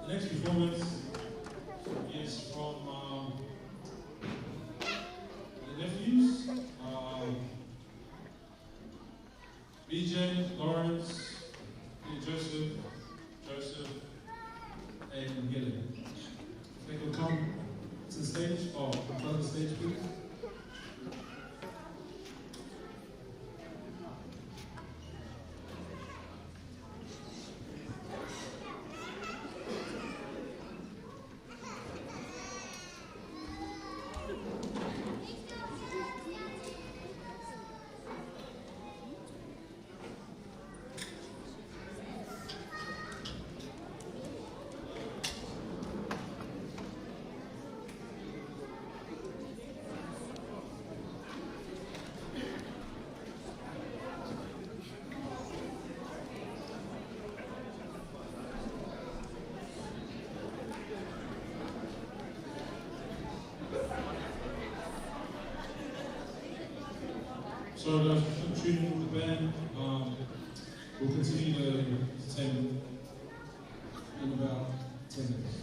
Next performance is from, um, the nephews, um, B J, Lawrence, Peter Joseph, Joseph, and Gillen. If they could come to the stage, or in front of the stage, please. So, guys, we're shooting with the band. Um, we'll continue the entertainment in about ten minutes.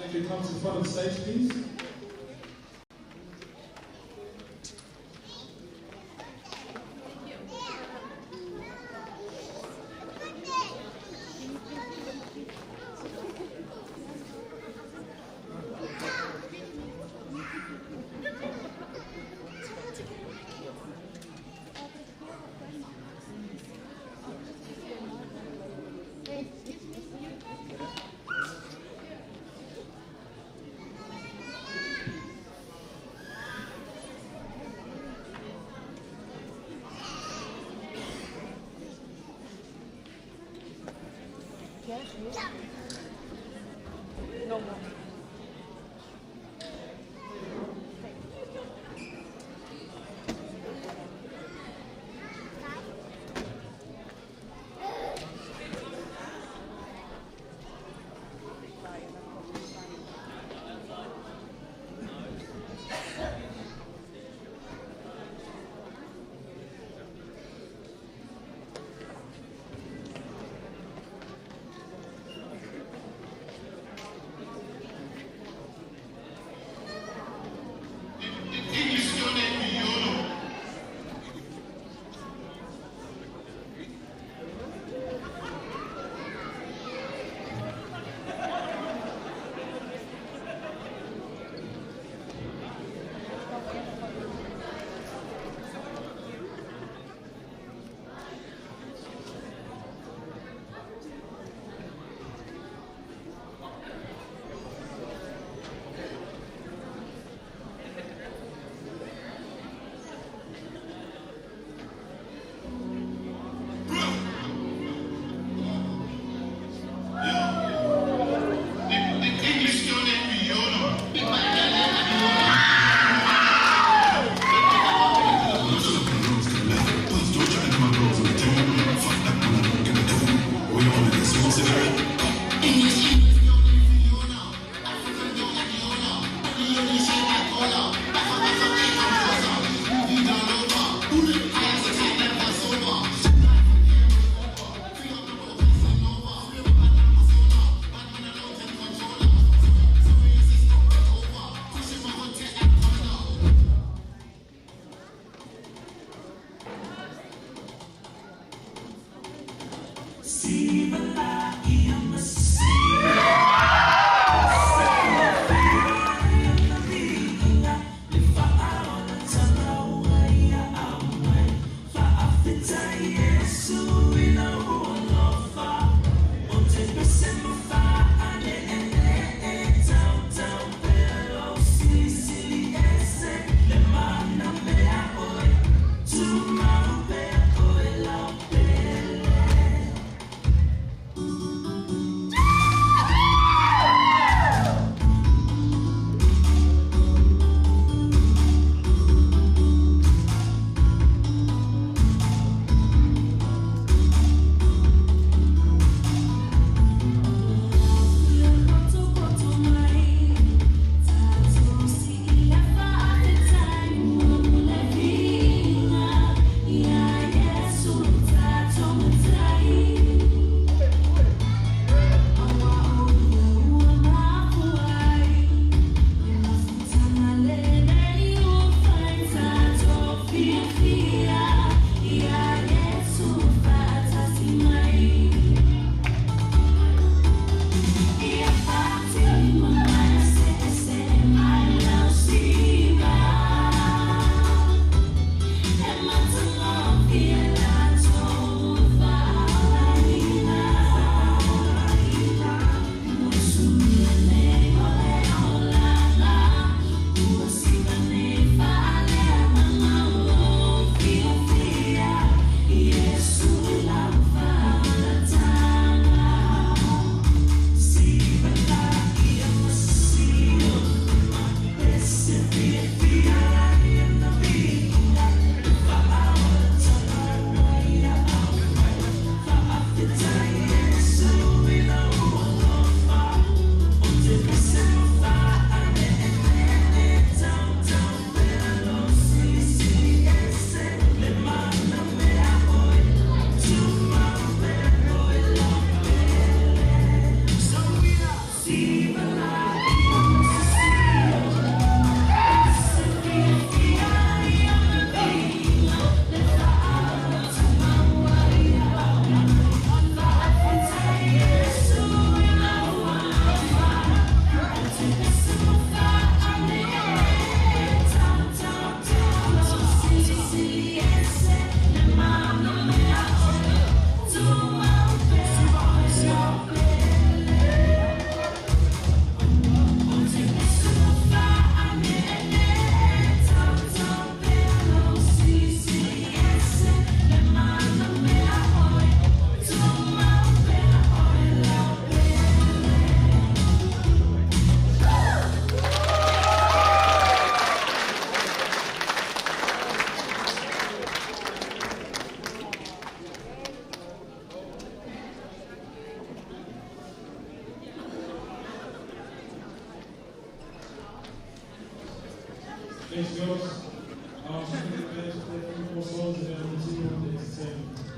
If you come to the front of the stage, please. Gracias, Dios. Vamos a pedir que este tiempo solo sea un signo de excepción.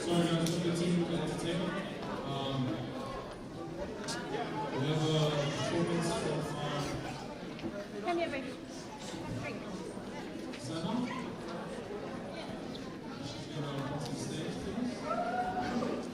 Sorry, guys, the team got entertained. Um, we have a performance from, uh, Come here, baby. Come here. Sana. She's gonna come to the stage, please.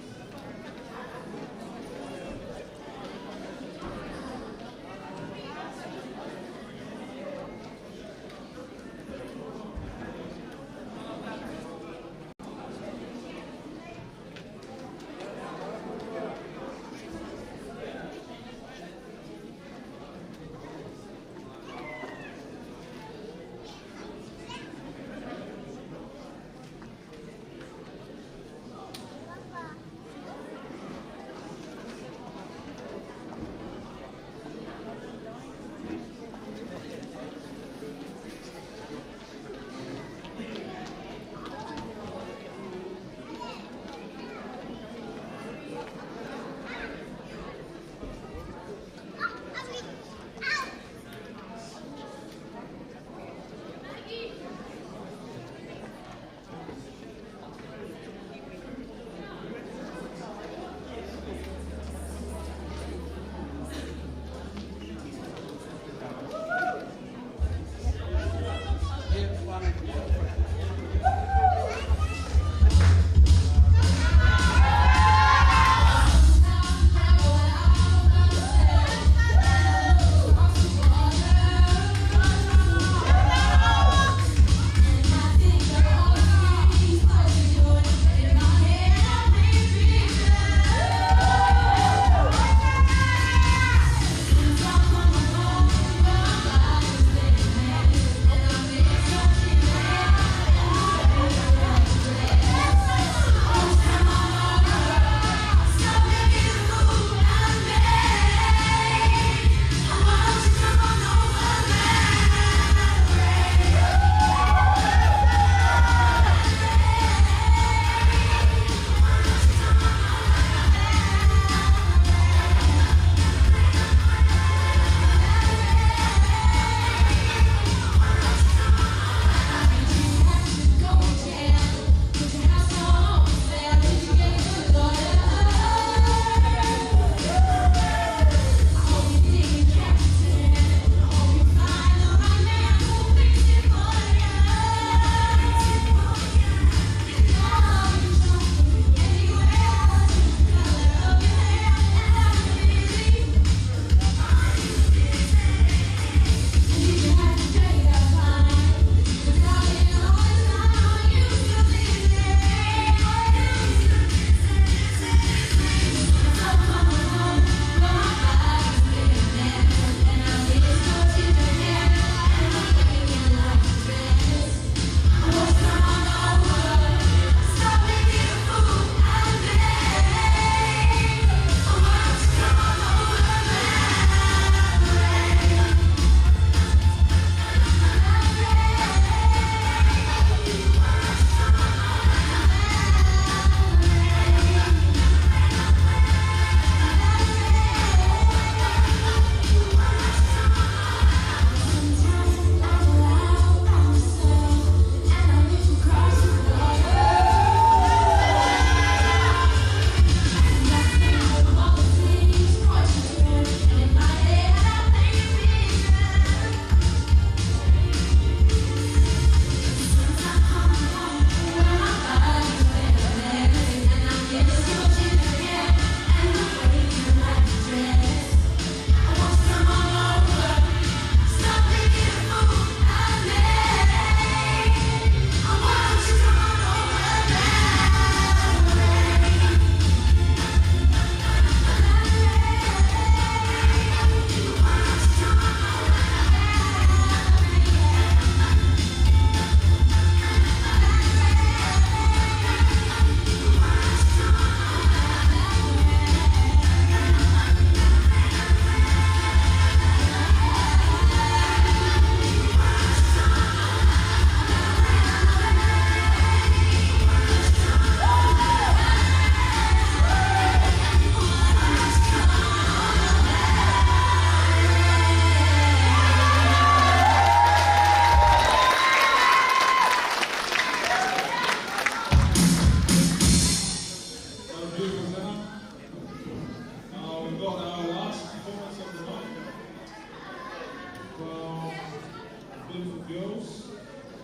Beautiful girls,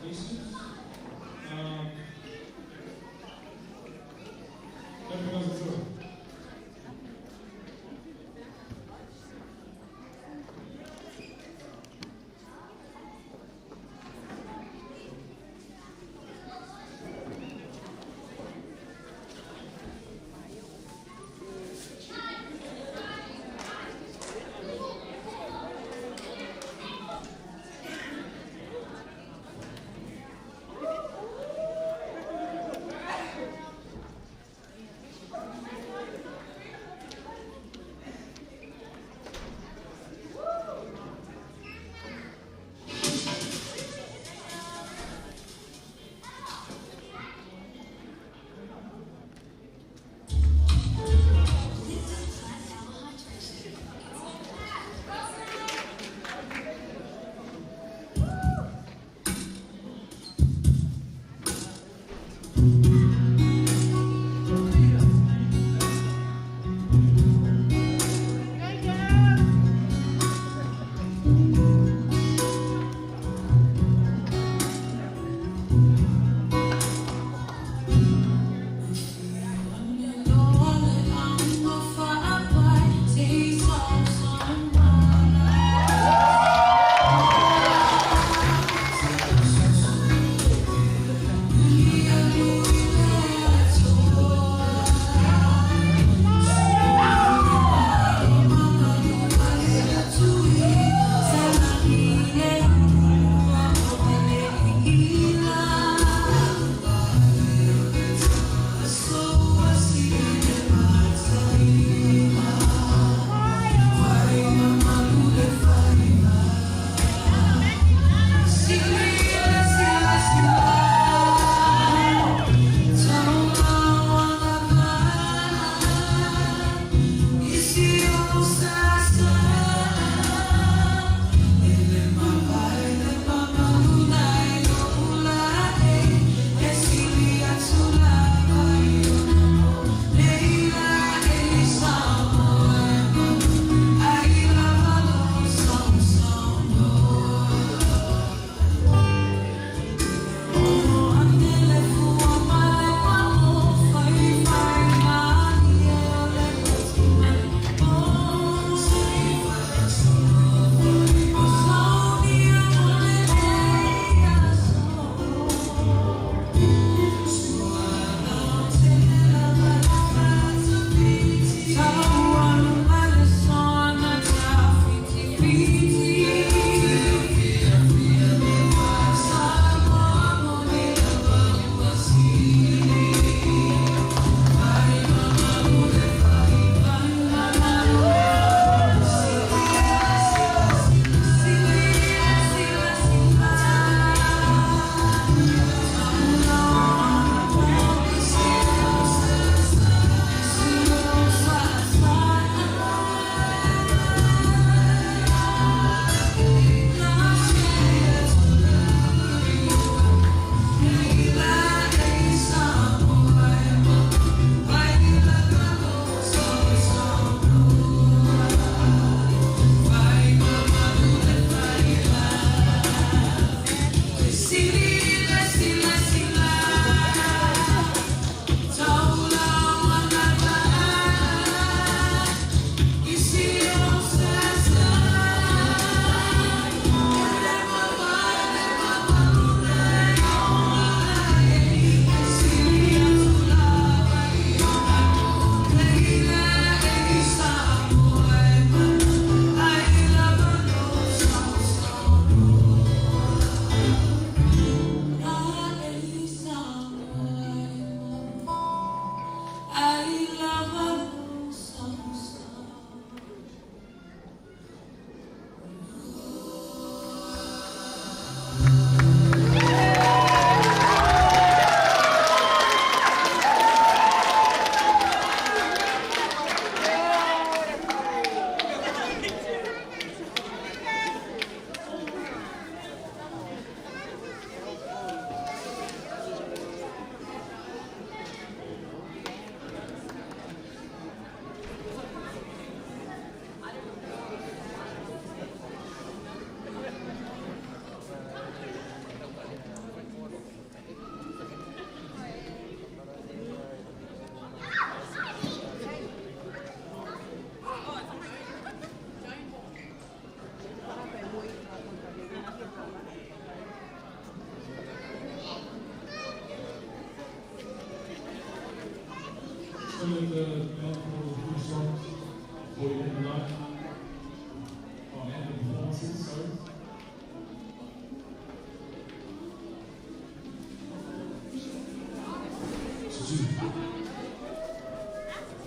nieces. Um, let me know the truth.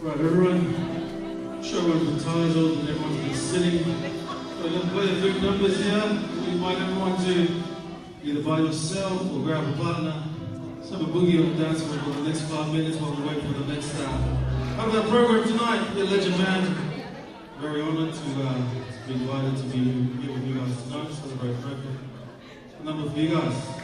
Right, everyone. Show of the ties, all the everyone's been sitting. We're gonna play a few numbers here. We invite everyone to either by yourself or grab a partner. Let's have a boogie on the dance floor for the next five minutes while we wait for the next, uh, part of our program tonight. The legend man. Very honored to, uh, be invited to be here with you guys tonight. Celebrate Franklin. Number for you guys.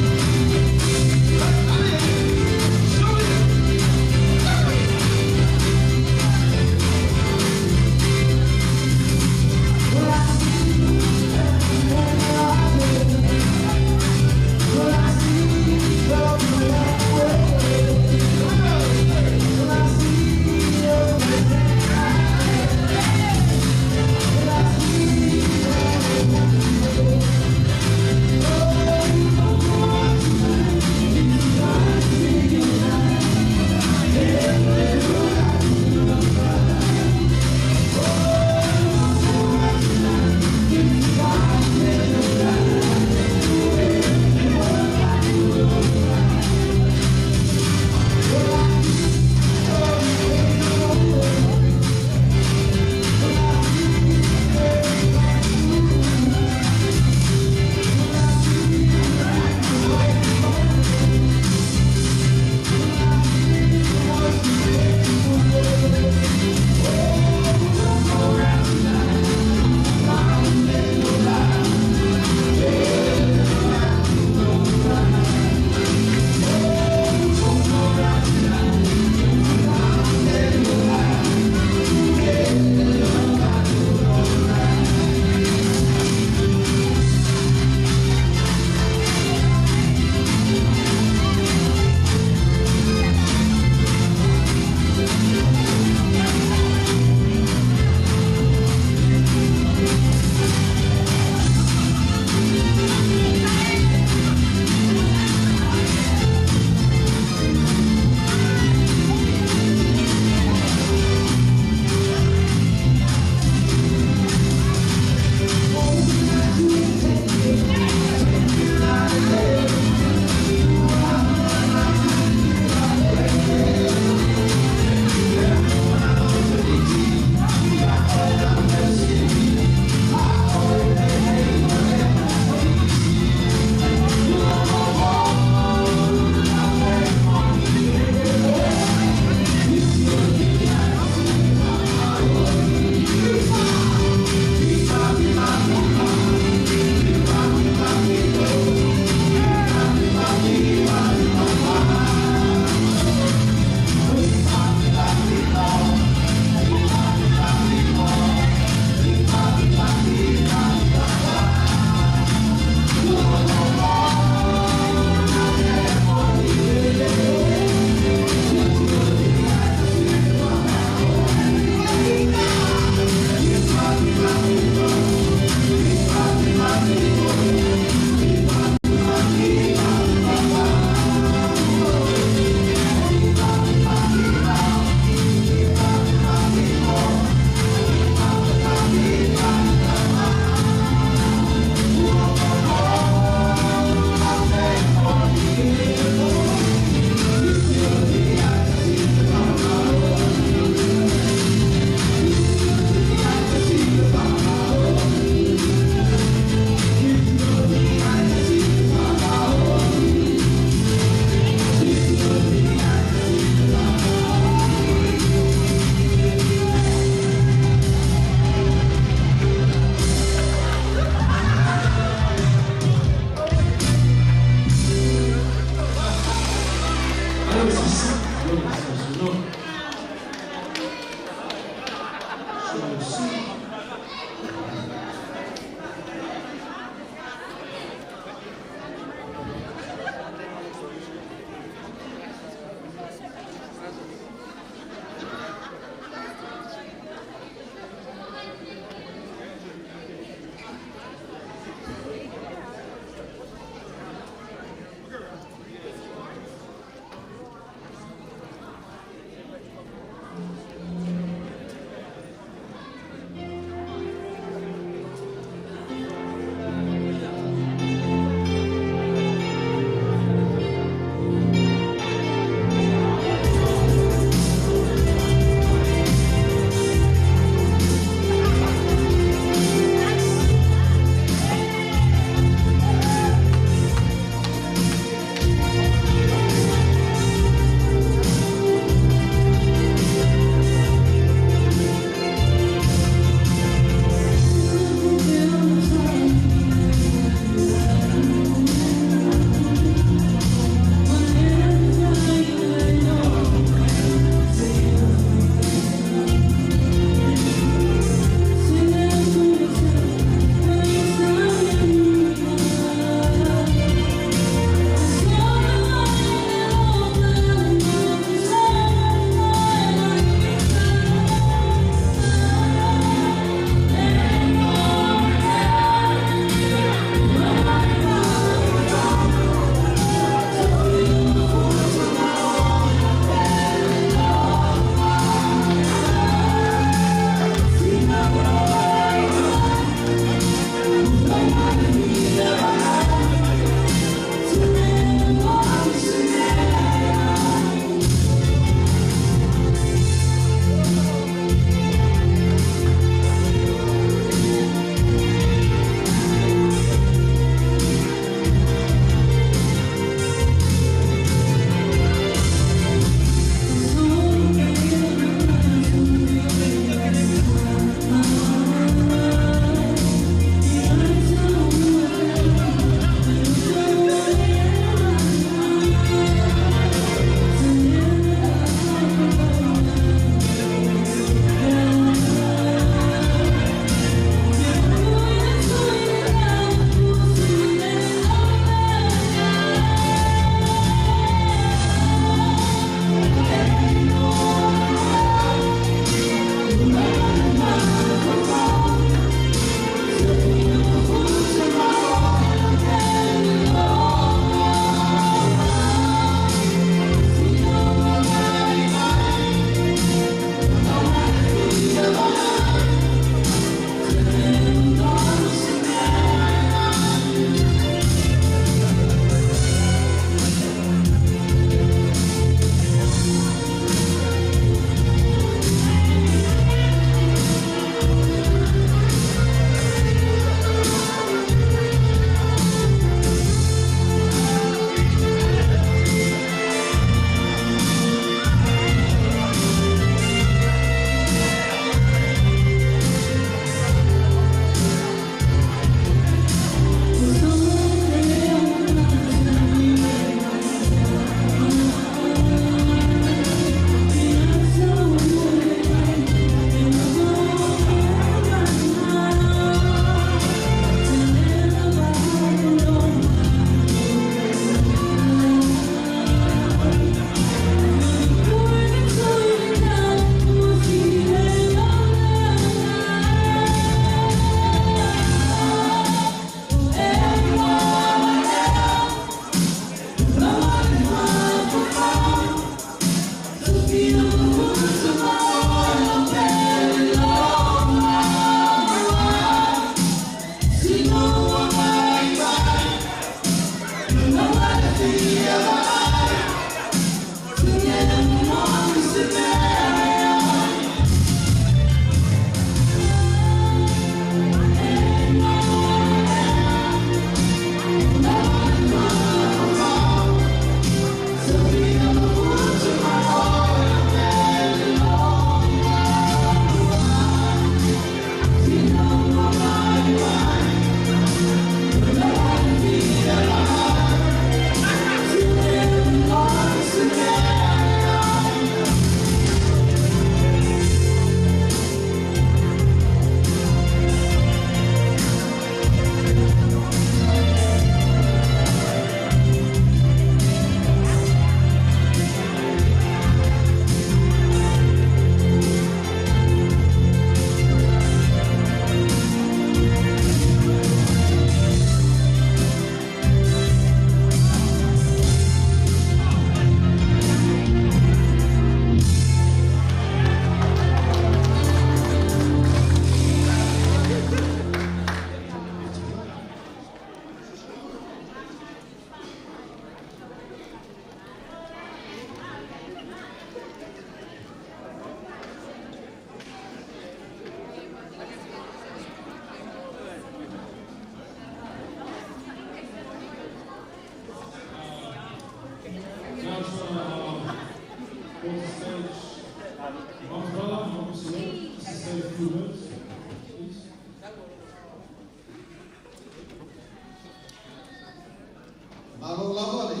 Mālō lava le.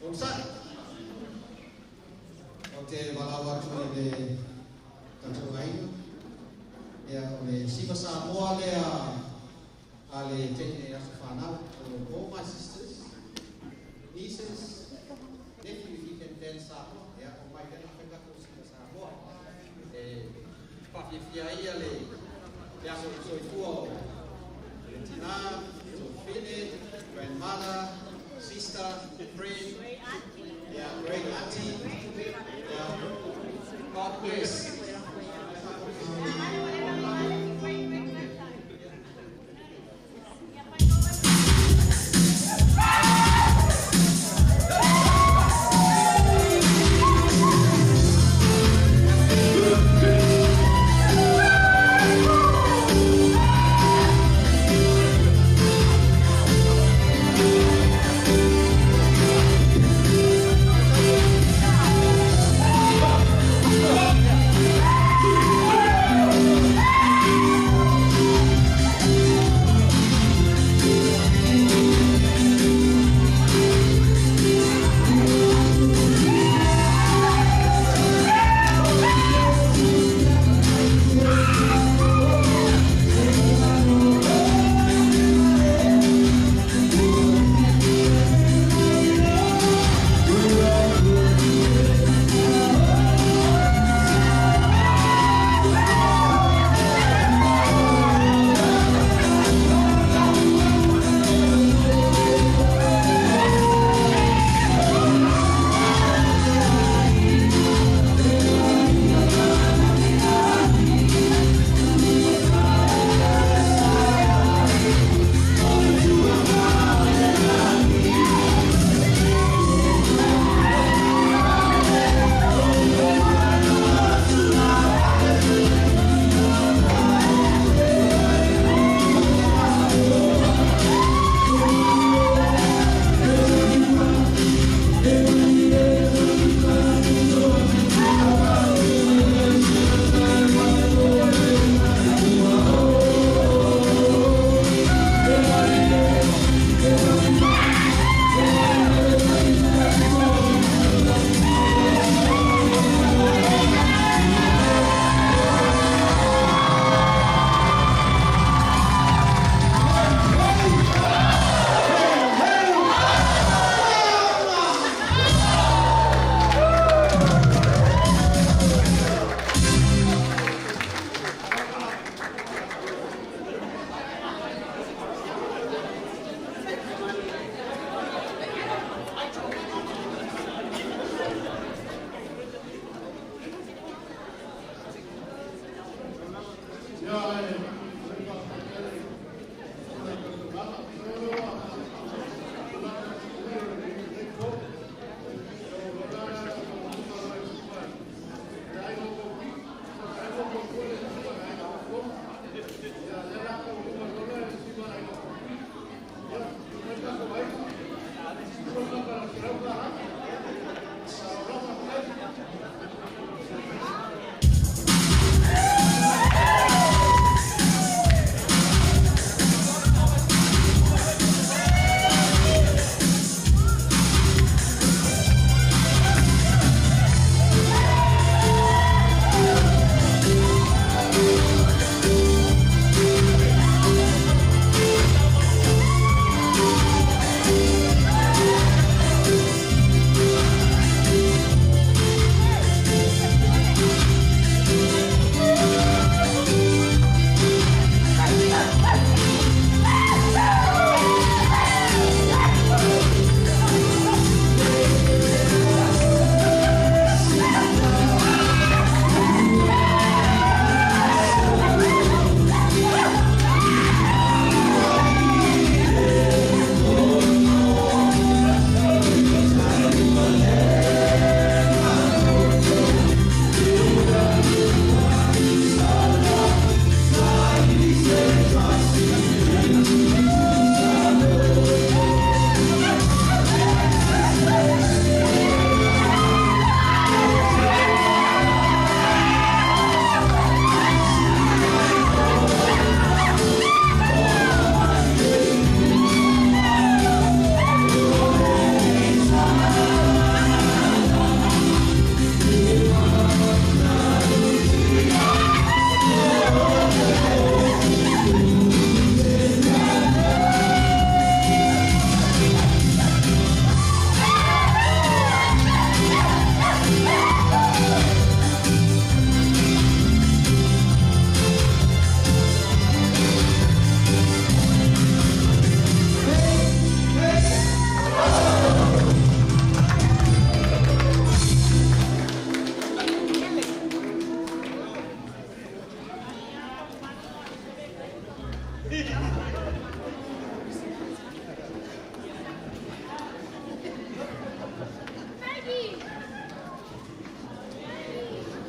Onsite. ʻOku ou vala atu ʻi he tatou ʻaina. ʻIo, ʻo e Siva Samoa lea ʻa e teʻene ʻa e fānau, ʻo all my sisters, nieces, nephew, if you can dance Samoa. ʻIo, ʻo mai tena fekau ko Siva Samoa. ʻE, fakafiefia ia le, le ʻaho soifua ʻo e tinā, ʻo e fefine, grandmother, sister, friend, ʻio, great auntie, ʻio, God bless.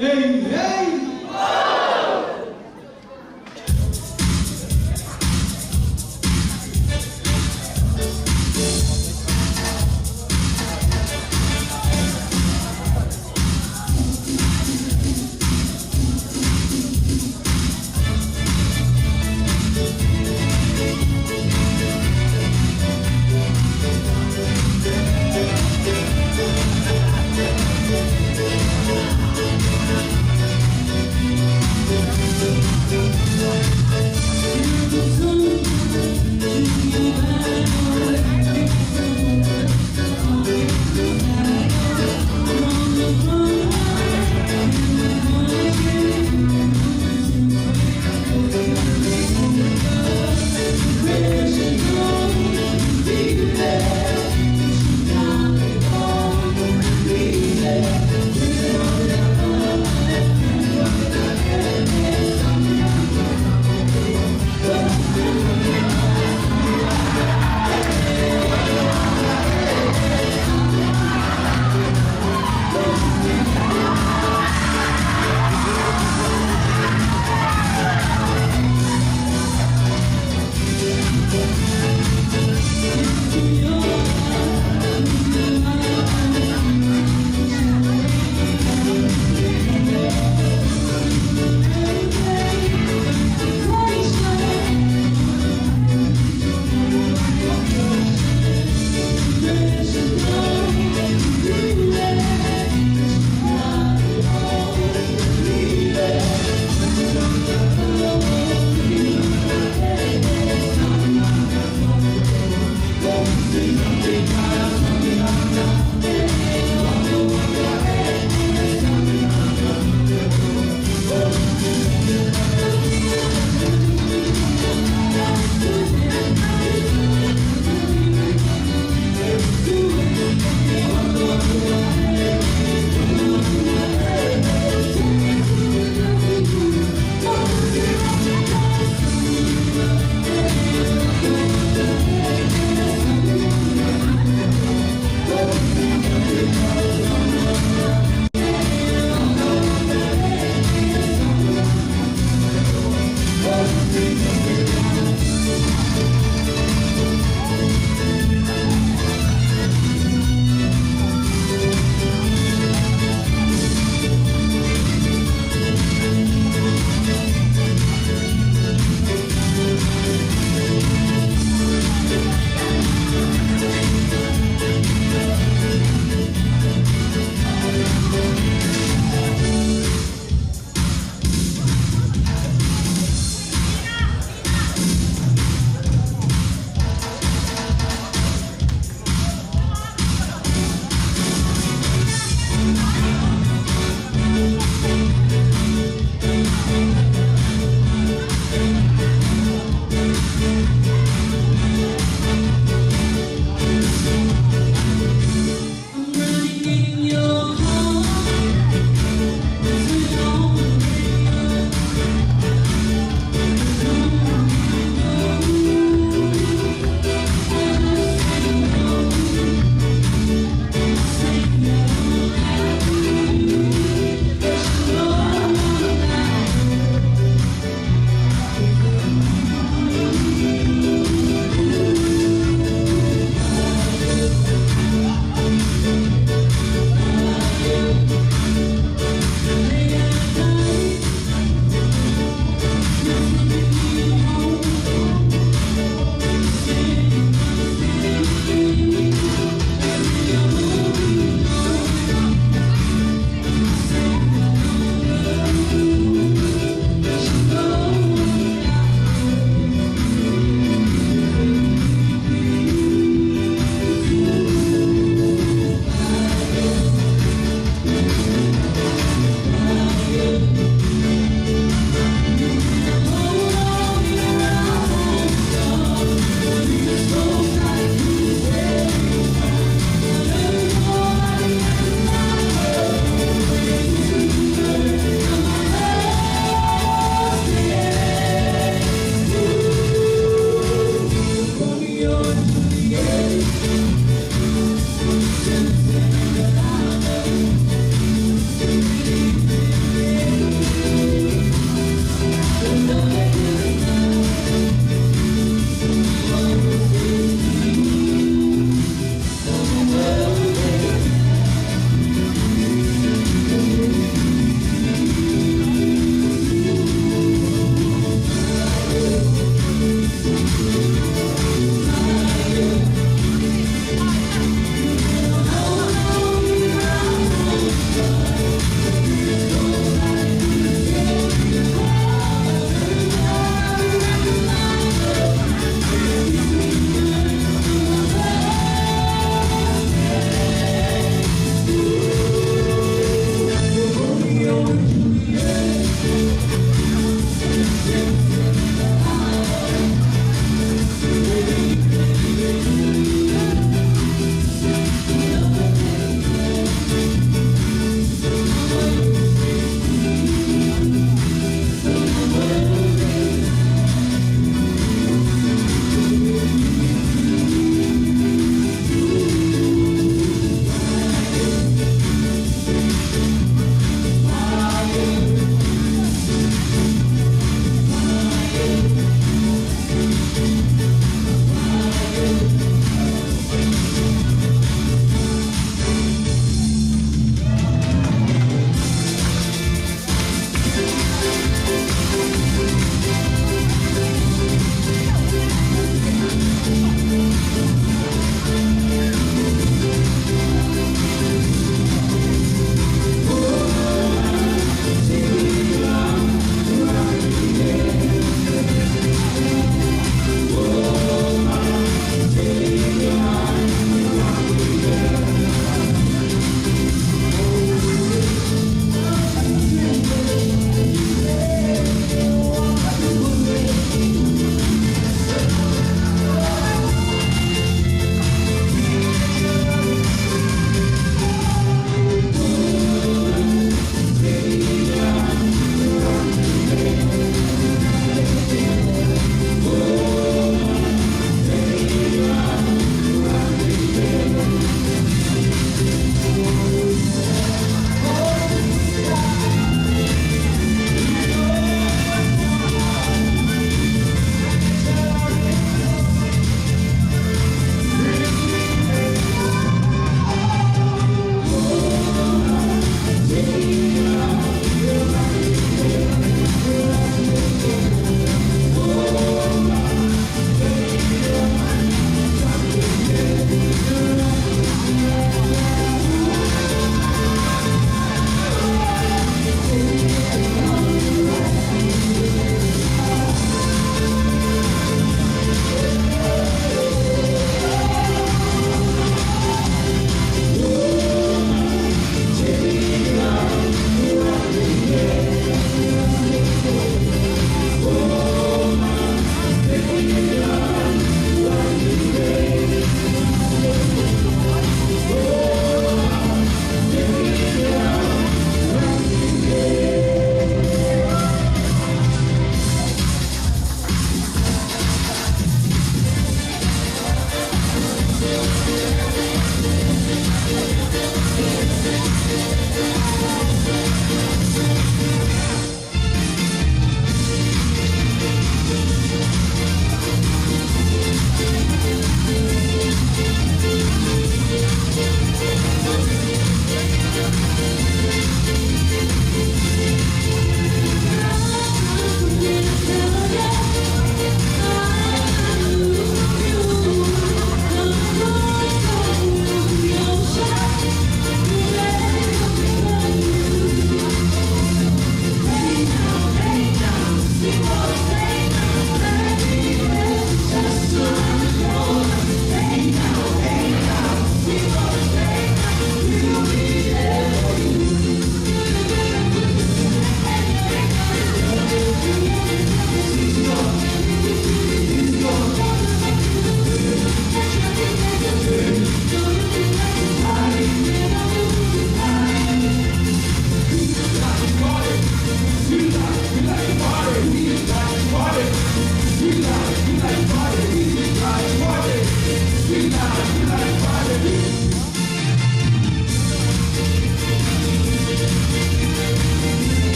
Hei, hei!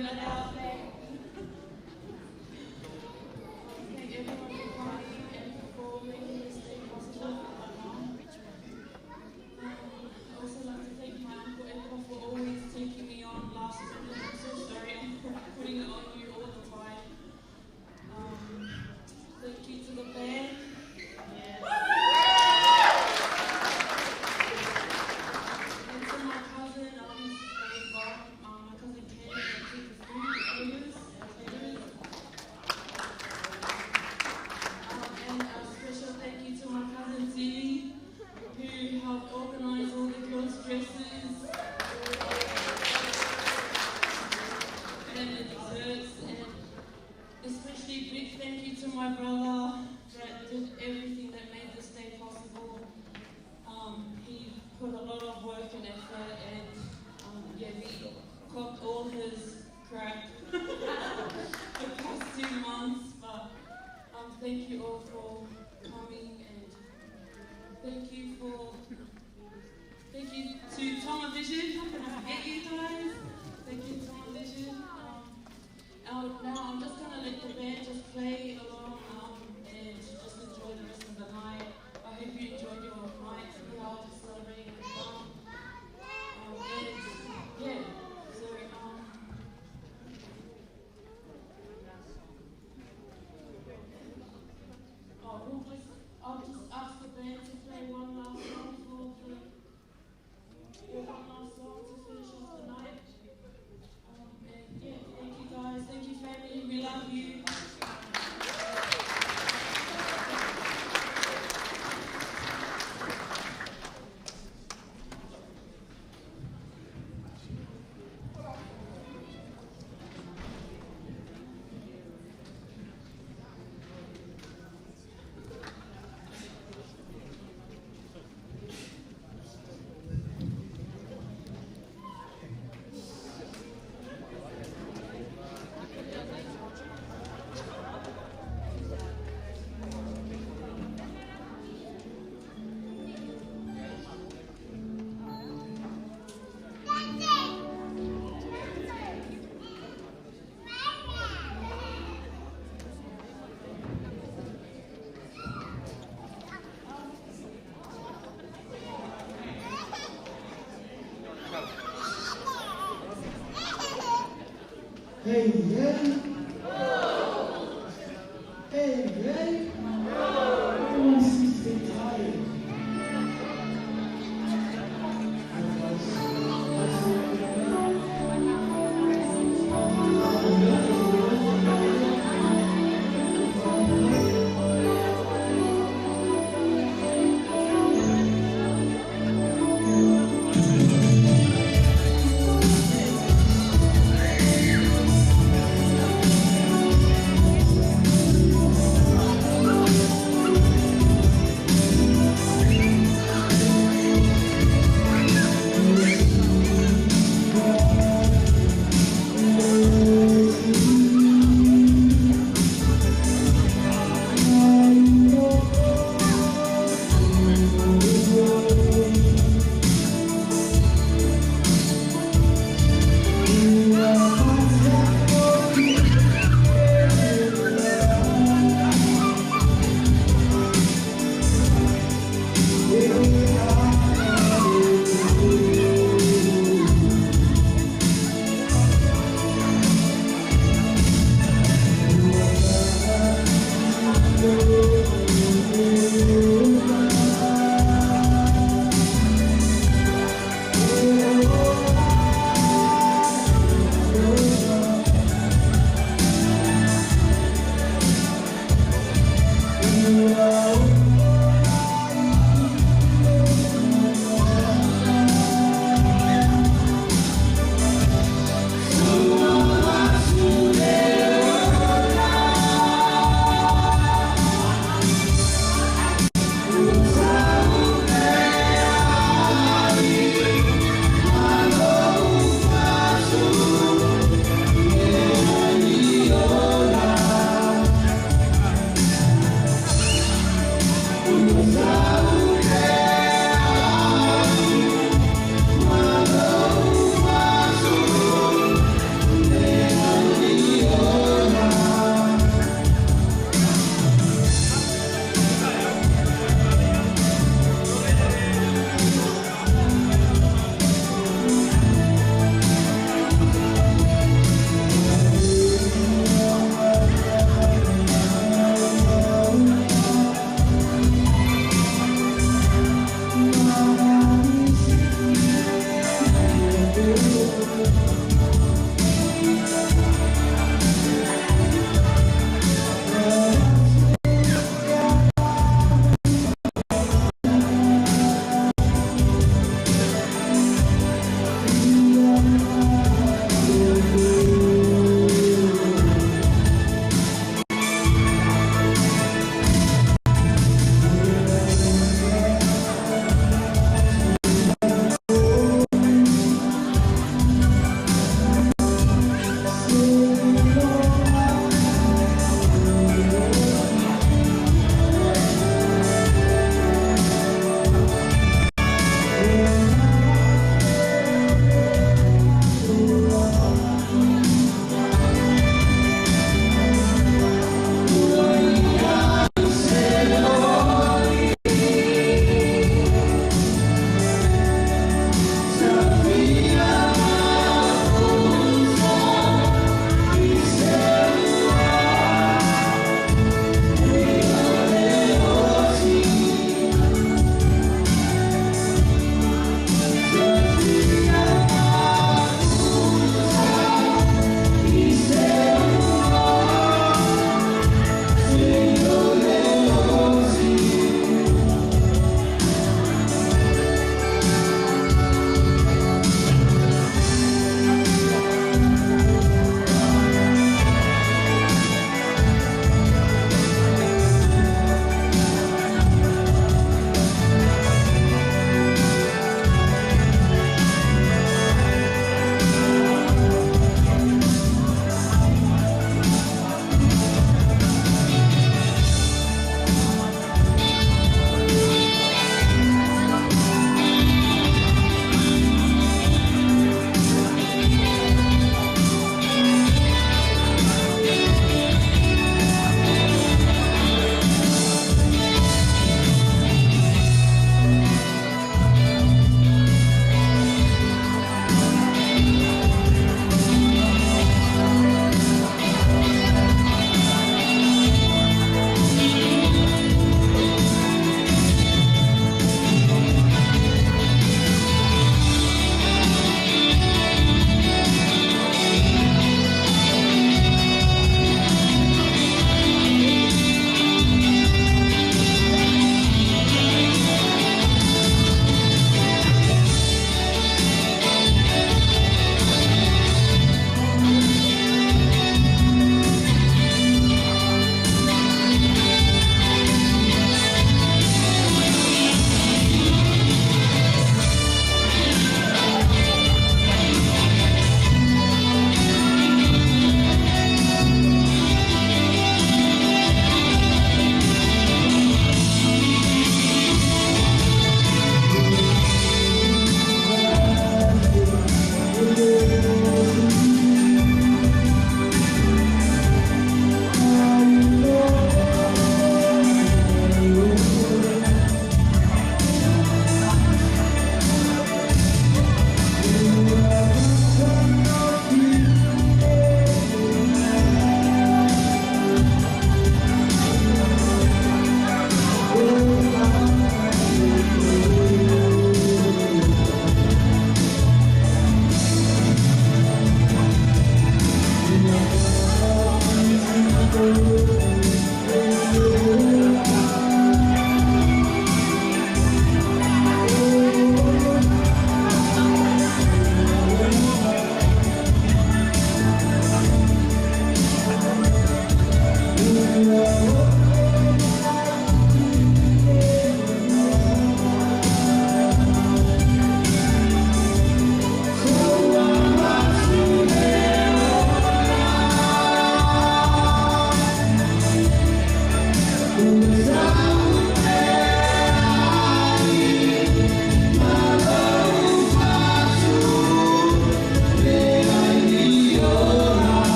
Thank everyone for coming and for making this day possible. Um, I also like to thank my uncle Edward for always taking me on last minute. I'm so sorry I'm putting it on you all the time. Um, thank you to the band. And to my cousin, I'll be saying Bob, um, my cousin Ken, and to the food, the caterers, and caterers. Um, and a special thank you to my cousin Timmy, who helped organize all the girls' dresses and the desserts, and especially big thank you to my brother that did everything that made this day possible. Um, he put a lot of work and effort, and, um, yeah, we copped all his crap the past two months, but, um, thank you all for coming, and thank you for, thank you to Tonga Vision. How can I forget you guys? Thank you, Tonga Vision. Um, oh, now I'm just gonna let the band just play along, um, and just enjoy the rest of the night. I hope you enjoyed your night. We are just celebrating the song. Um, and, yeah, so, um, oh, we'll just, I'll just ask the band to play one last song for the, yeah, one last song to finish off the night. Um, and yeah, thank you guys. Thank you, family. We love you. Hey, hey. Hey, hey. Everyone seems to be tired.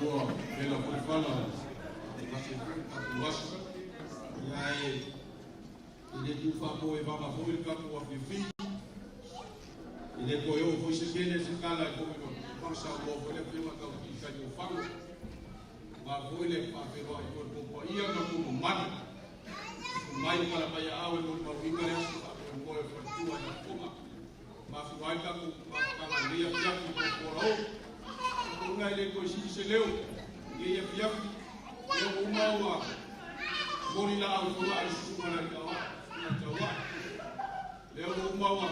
Ua, pela foʻi fala, ʻe kasi foʻi kapu asa. ʻIa ē, ʻi he tuʻu fakapoʻuli ʻa e vanga foʻi le kapu ʻa Fifi. ʻI he ko e ʻo foʻi sekele se kala ʻi ko e ko e fanga sa ua foʻi le pema kau ki kai ko fanga. Ua foʻi le pa pema ʻi ko e ko pa ia ka ko mo mana. Mai kala pai a awe mo mau inga le asu a ko mo e fakatua ʻi a konga. Mafua ai ka ko, ma, ka ma lea pia ki ko ko lau. Ko ngai le ko i siki se leo. Nge ia pia. Leo uma ua. Moli la au kula ai suma na kawa. Na kawa. Leo uma ua.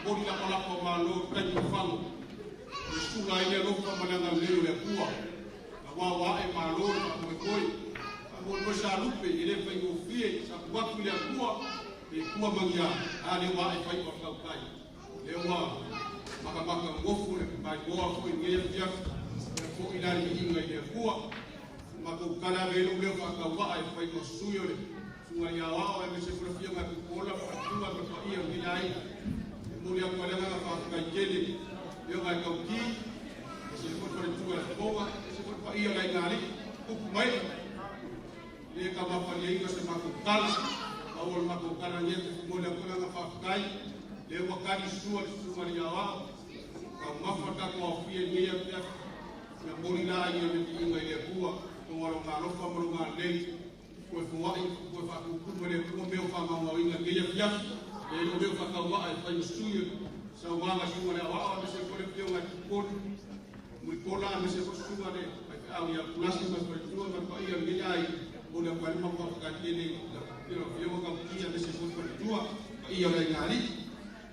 Moli la kala ko ma lo kai ko fano. Sula ai le lo ka ma na leo le kua. Ka wa wa e ma lo ka ko ko. Ka mo lo sa lupe, e le fai ko fie, sa kua ku le kua. E kua mangia, a le wa e fai ko kau kai. Leo ua, makamaka ngofu le mai moa foʻi nge ia pia, foʻi lali i inga i le kua. Mako kala velo leo fakauaʻa e fai ko sui o le. Sunga ia wao e mese fula fia ngai kukola, fakua, mako ia nge ai. E moli a kua langa nga fakakai kele, leo ngai kau ki, mese fula fale tua e koga, mese fula fai ia ngai ngali, kuku mai. Le ka mafali ai ka se mako kala, a o le mako kala nge te fumole a kula nga fakakai, le ua kali sua le sua le awa, ka mafa ka ko a fia nge ia pia, ia moli la ia me ki inga i le kua, ko ngalo ngalo fa molo ngalo lei, ko e fuaʻi, ko e fakuku mo le kua meo fa mau inga nge ia pia, le lo meo fakauaʻa e fai sui, sa uanga sua le awa, a me se kole pio ngai kukonu, Mui kola a mese ko sunga le, mai ke au ia kulasi mai ko le tua mai ko ia le ai, o le kuali mai ko ka kene, la pila fio ka kia mese ko le tua, ka ia le ngali.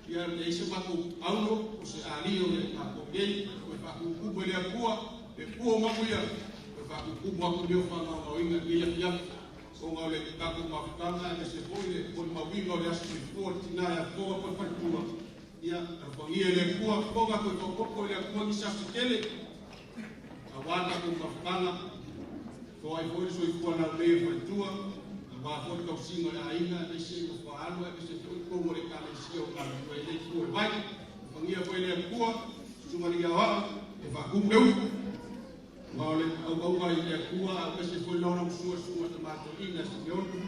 Ia le ise mai ko aulo, o se ali o le ka ko kei, ko e fakuku mo le akua, e kuo maku ia, ko e fakuku mo aku leo fanga o inga ia ia. Ko ngau le ka ko mafutanga, mese ko le, ko le mawinga o le asu ko i fua, tina ia fua ko le tua. Ia, a fangia le kua, ko ka ko i fua ko le kua ni sa sikele. A wata ko mafutanga, ko ai fua le soi fua na le fai tua, a wa fua le kau singa le aina, e se ko fua alu, e se ko i ko mo le ka le sio ka le kua e le kua e vai. A fangia ko le kua, sumali a wa, e fa ku meu. Ua o le au au ai le kua, a pese fo lona usua sua ta mato ina si ke onu.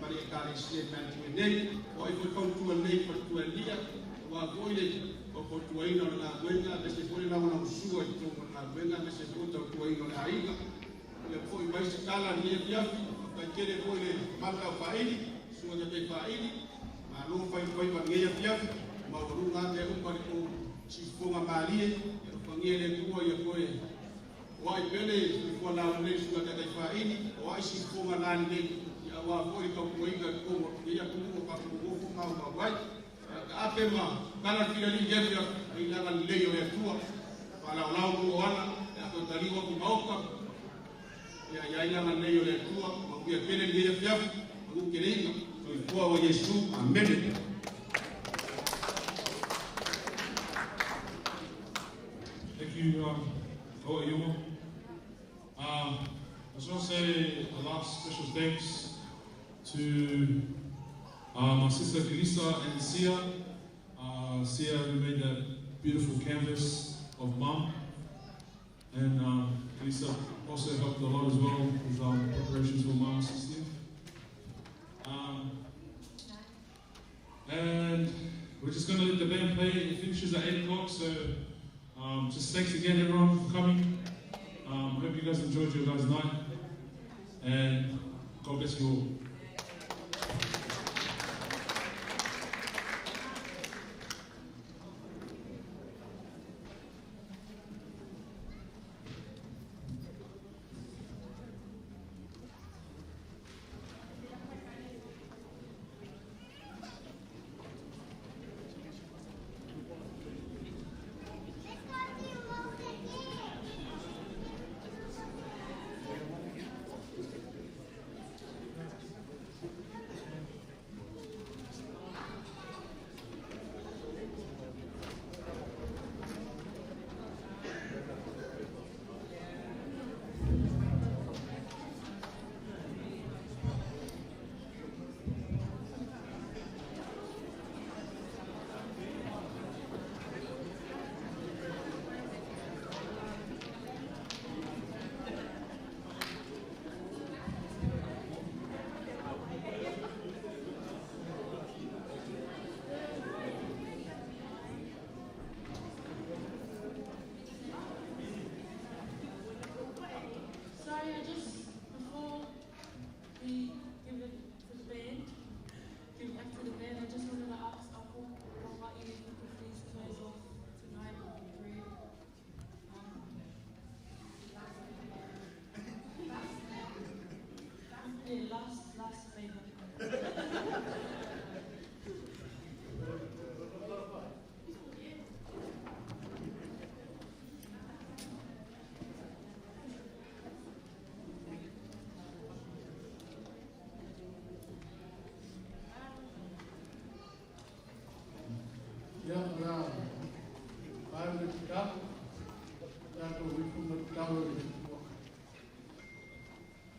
Mali e kare si e mani tu e nei, o ai fo kau tua nei, fo tua lia. Ua ko i le, o ko tua ina o le ngā kuenga, a pese fo le lona usua i tō mo le ngā kuenga, a pese fo tau tua ina o le aina. Ia foʻi mai se kala ni e piafi, kai kele foʻi le maka faʻili, sua te kai faʻili, ma lo fai fai ma ngeia piafi, ma o runga te upa le ko si fonga malie, ia fangia le tua ia koe. O ai pele, si fonga lau le sua te kai faʻili, o ai si fonga nani le, ia ua foʻi kau koe inga ko, ia kumu o kapu o fonga ma wai. Ka ape ma, kala fila li ia, ia, i langa lei o le Atua. Pala o lau ko ana, ia ko tali ua ko maoka. Ia, ia, i langa lei o le Atua, ma uia kele lei ia, ma u kele inga. Ko i fua o Iesu, amene. Thank you, um, Hoʻoiʻo. Um, I just want to say a last special thanks to, uh, my sister Kalisa and Sia. Uh, Sia, who made that beautiful canvas of Mum. And, um, Kalisa also helped a lot as well with, um, preparations for Mum's sixtieth. Um, and we're just gonna let the band play. It finishes at eight o'clock, so Um, just thanks again, everyone, for coming. Um, I hope you guys enjoyed your guys' night, and God bless you all.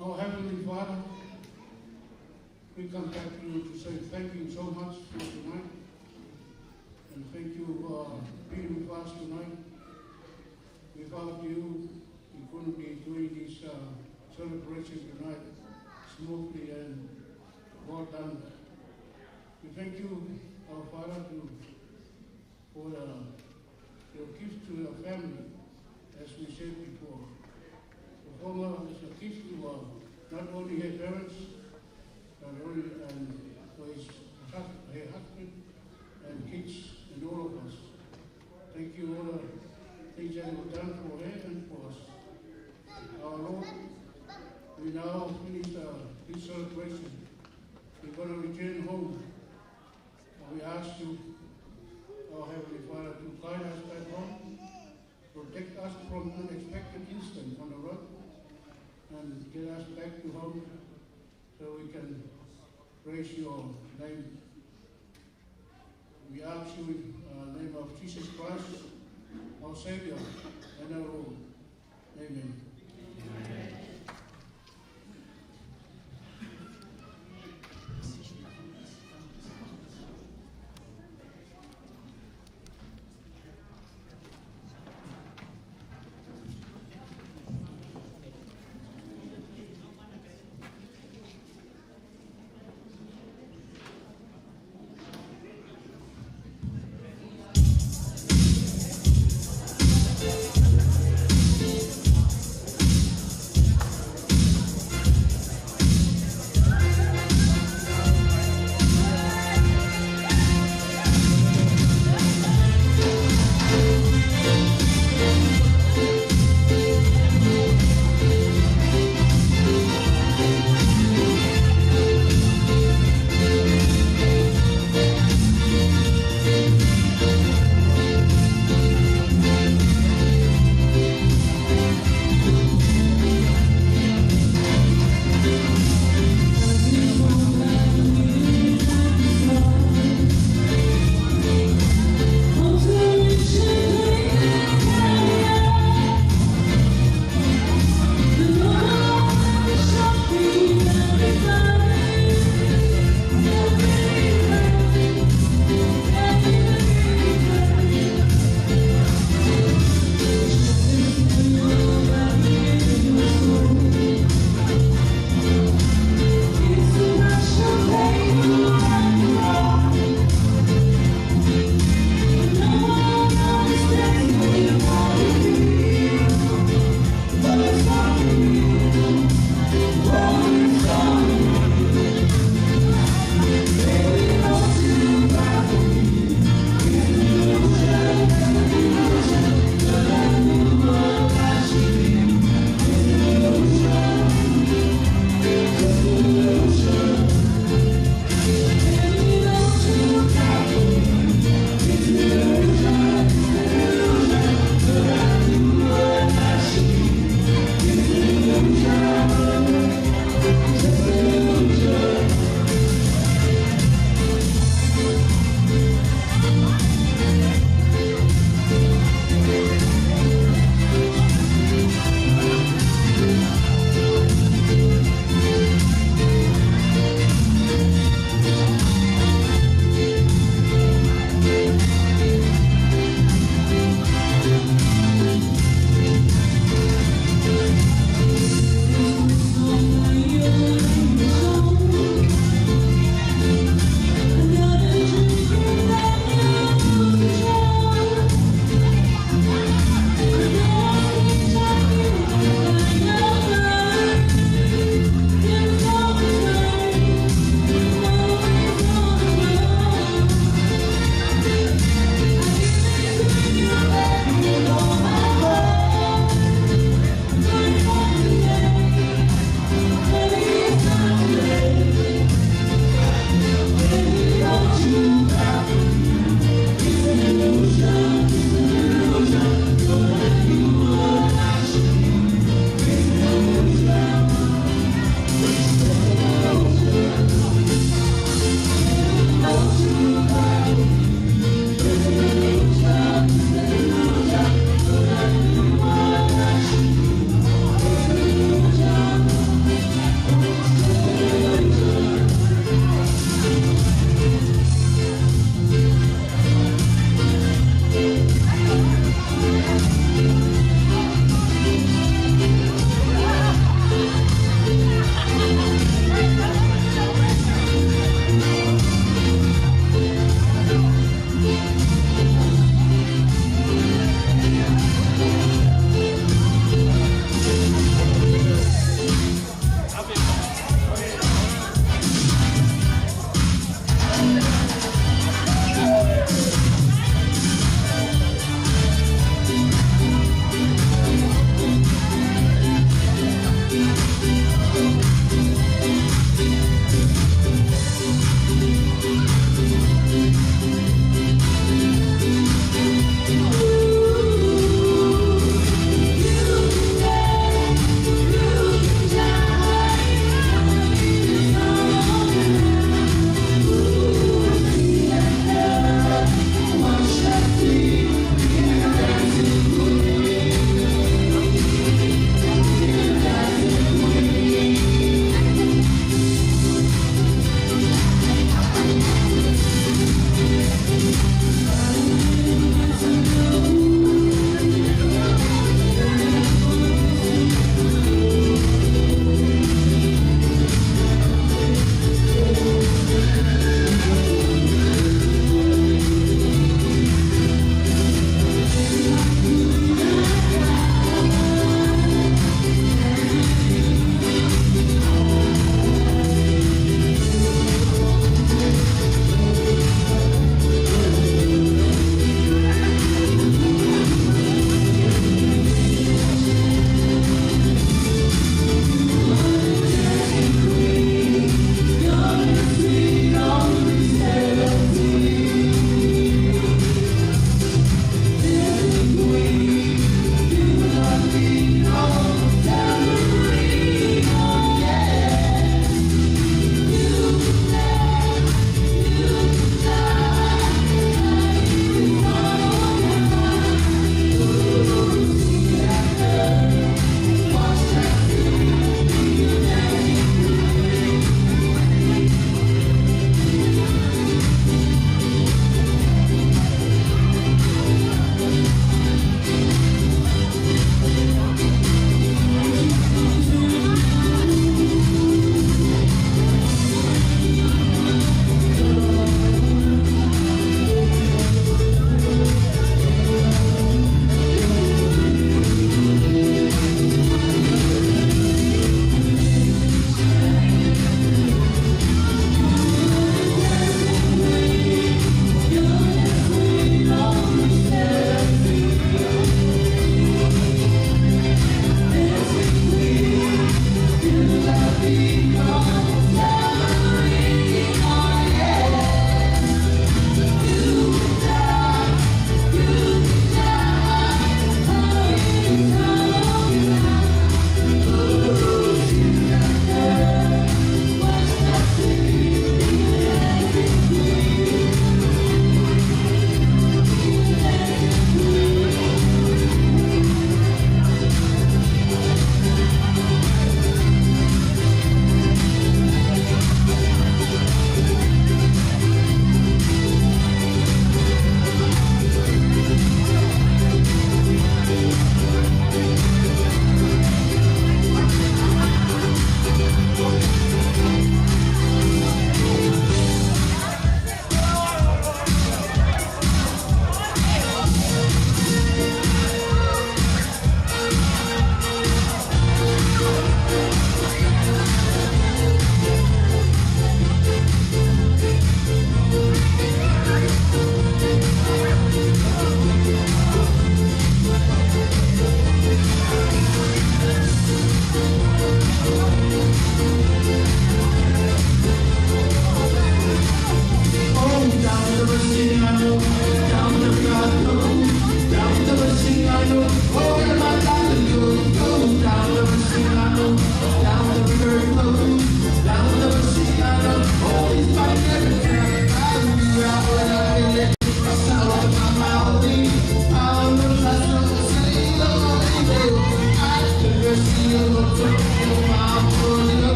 Our Heavenly Father, we come back to you to say thank you so much for tonight. And thank you for being with us tonight. Without you, we couldn't be doing this, uh, celebration tonight smoothly and well done. We thank you, our Father, to, for, uh, your gift to your family, as we said before. The former is a gift to, uh, not only her parents, not only, and for his hus-, her husband and kids and all of us. Thank you all the things that you have done for her and for us. Our Lord, we now finish, uh, this celebration. We're gonna return home. And we ask you, our Heavenly Father, to guide us back home, protect us from unexpected incidents on the road, and get us back to home so we can praise your name. We ask you in, uh, the name of Jesus Christ, our Savior and our Lord. Amen.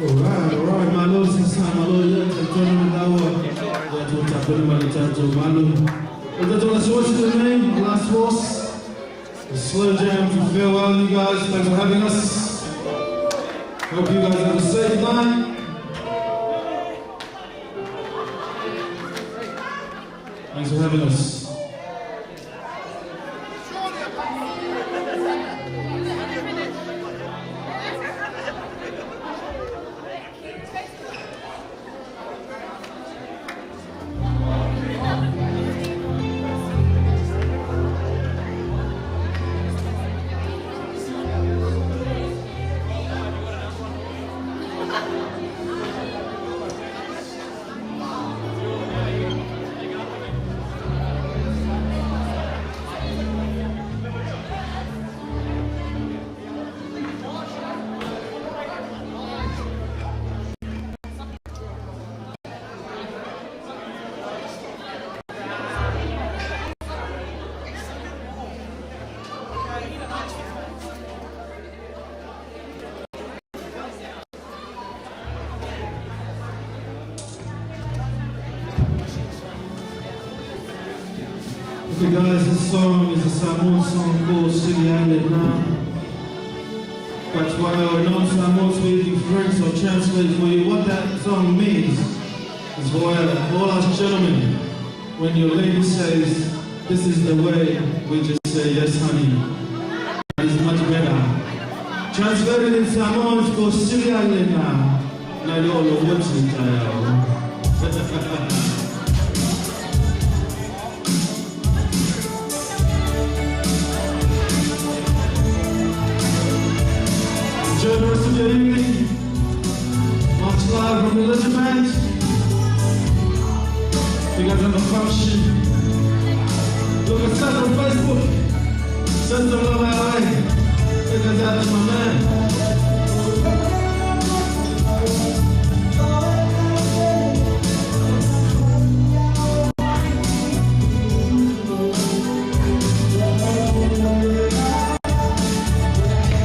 All right, all right, mālō, sisa, mālō, ia, tonu na taua. Ia, tonu na taua, mālō, tonu, mālō. Ia, tonu na taua, last words. A slow jam to farewell you guys. Thanks for having us. Hope you guys have a safe night. Thanks for having us. Okay, guys, this song is a Samoan song called Sili Ai Lena. But while our non-Samoan speaking friends are translating for you, what that song means is for all us gentlemen, when your lady says, "This is the way," we just say, "Yes, honey." That is much better. Translated in Samoan is called Sili Ai Lena. Nai lo lo what's in tayo. Enjoy the rest of your evening. Much love from the Lizard Band. You guys have a function. Look us up on Facebook. Send some love our way. Take us out to my man.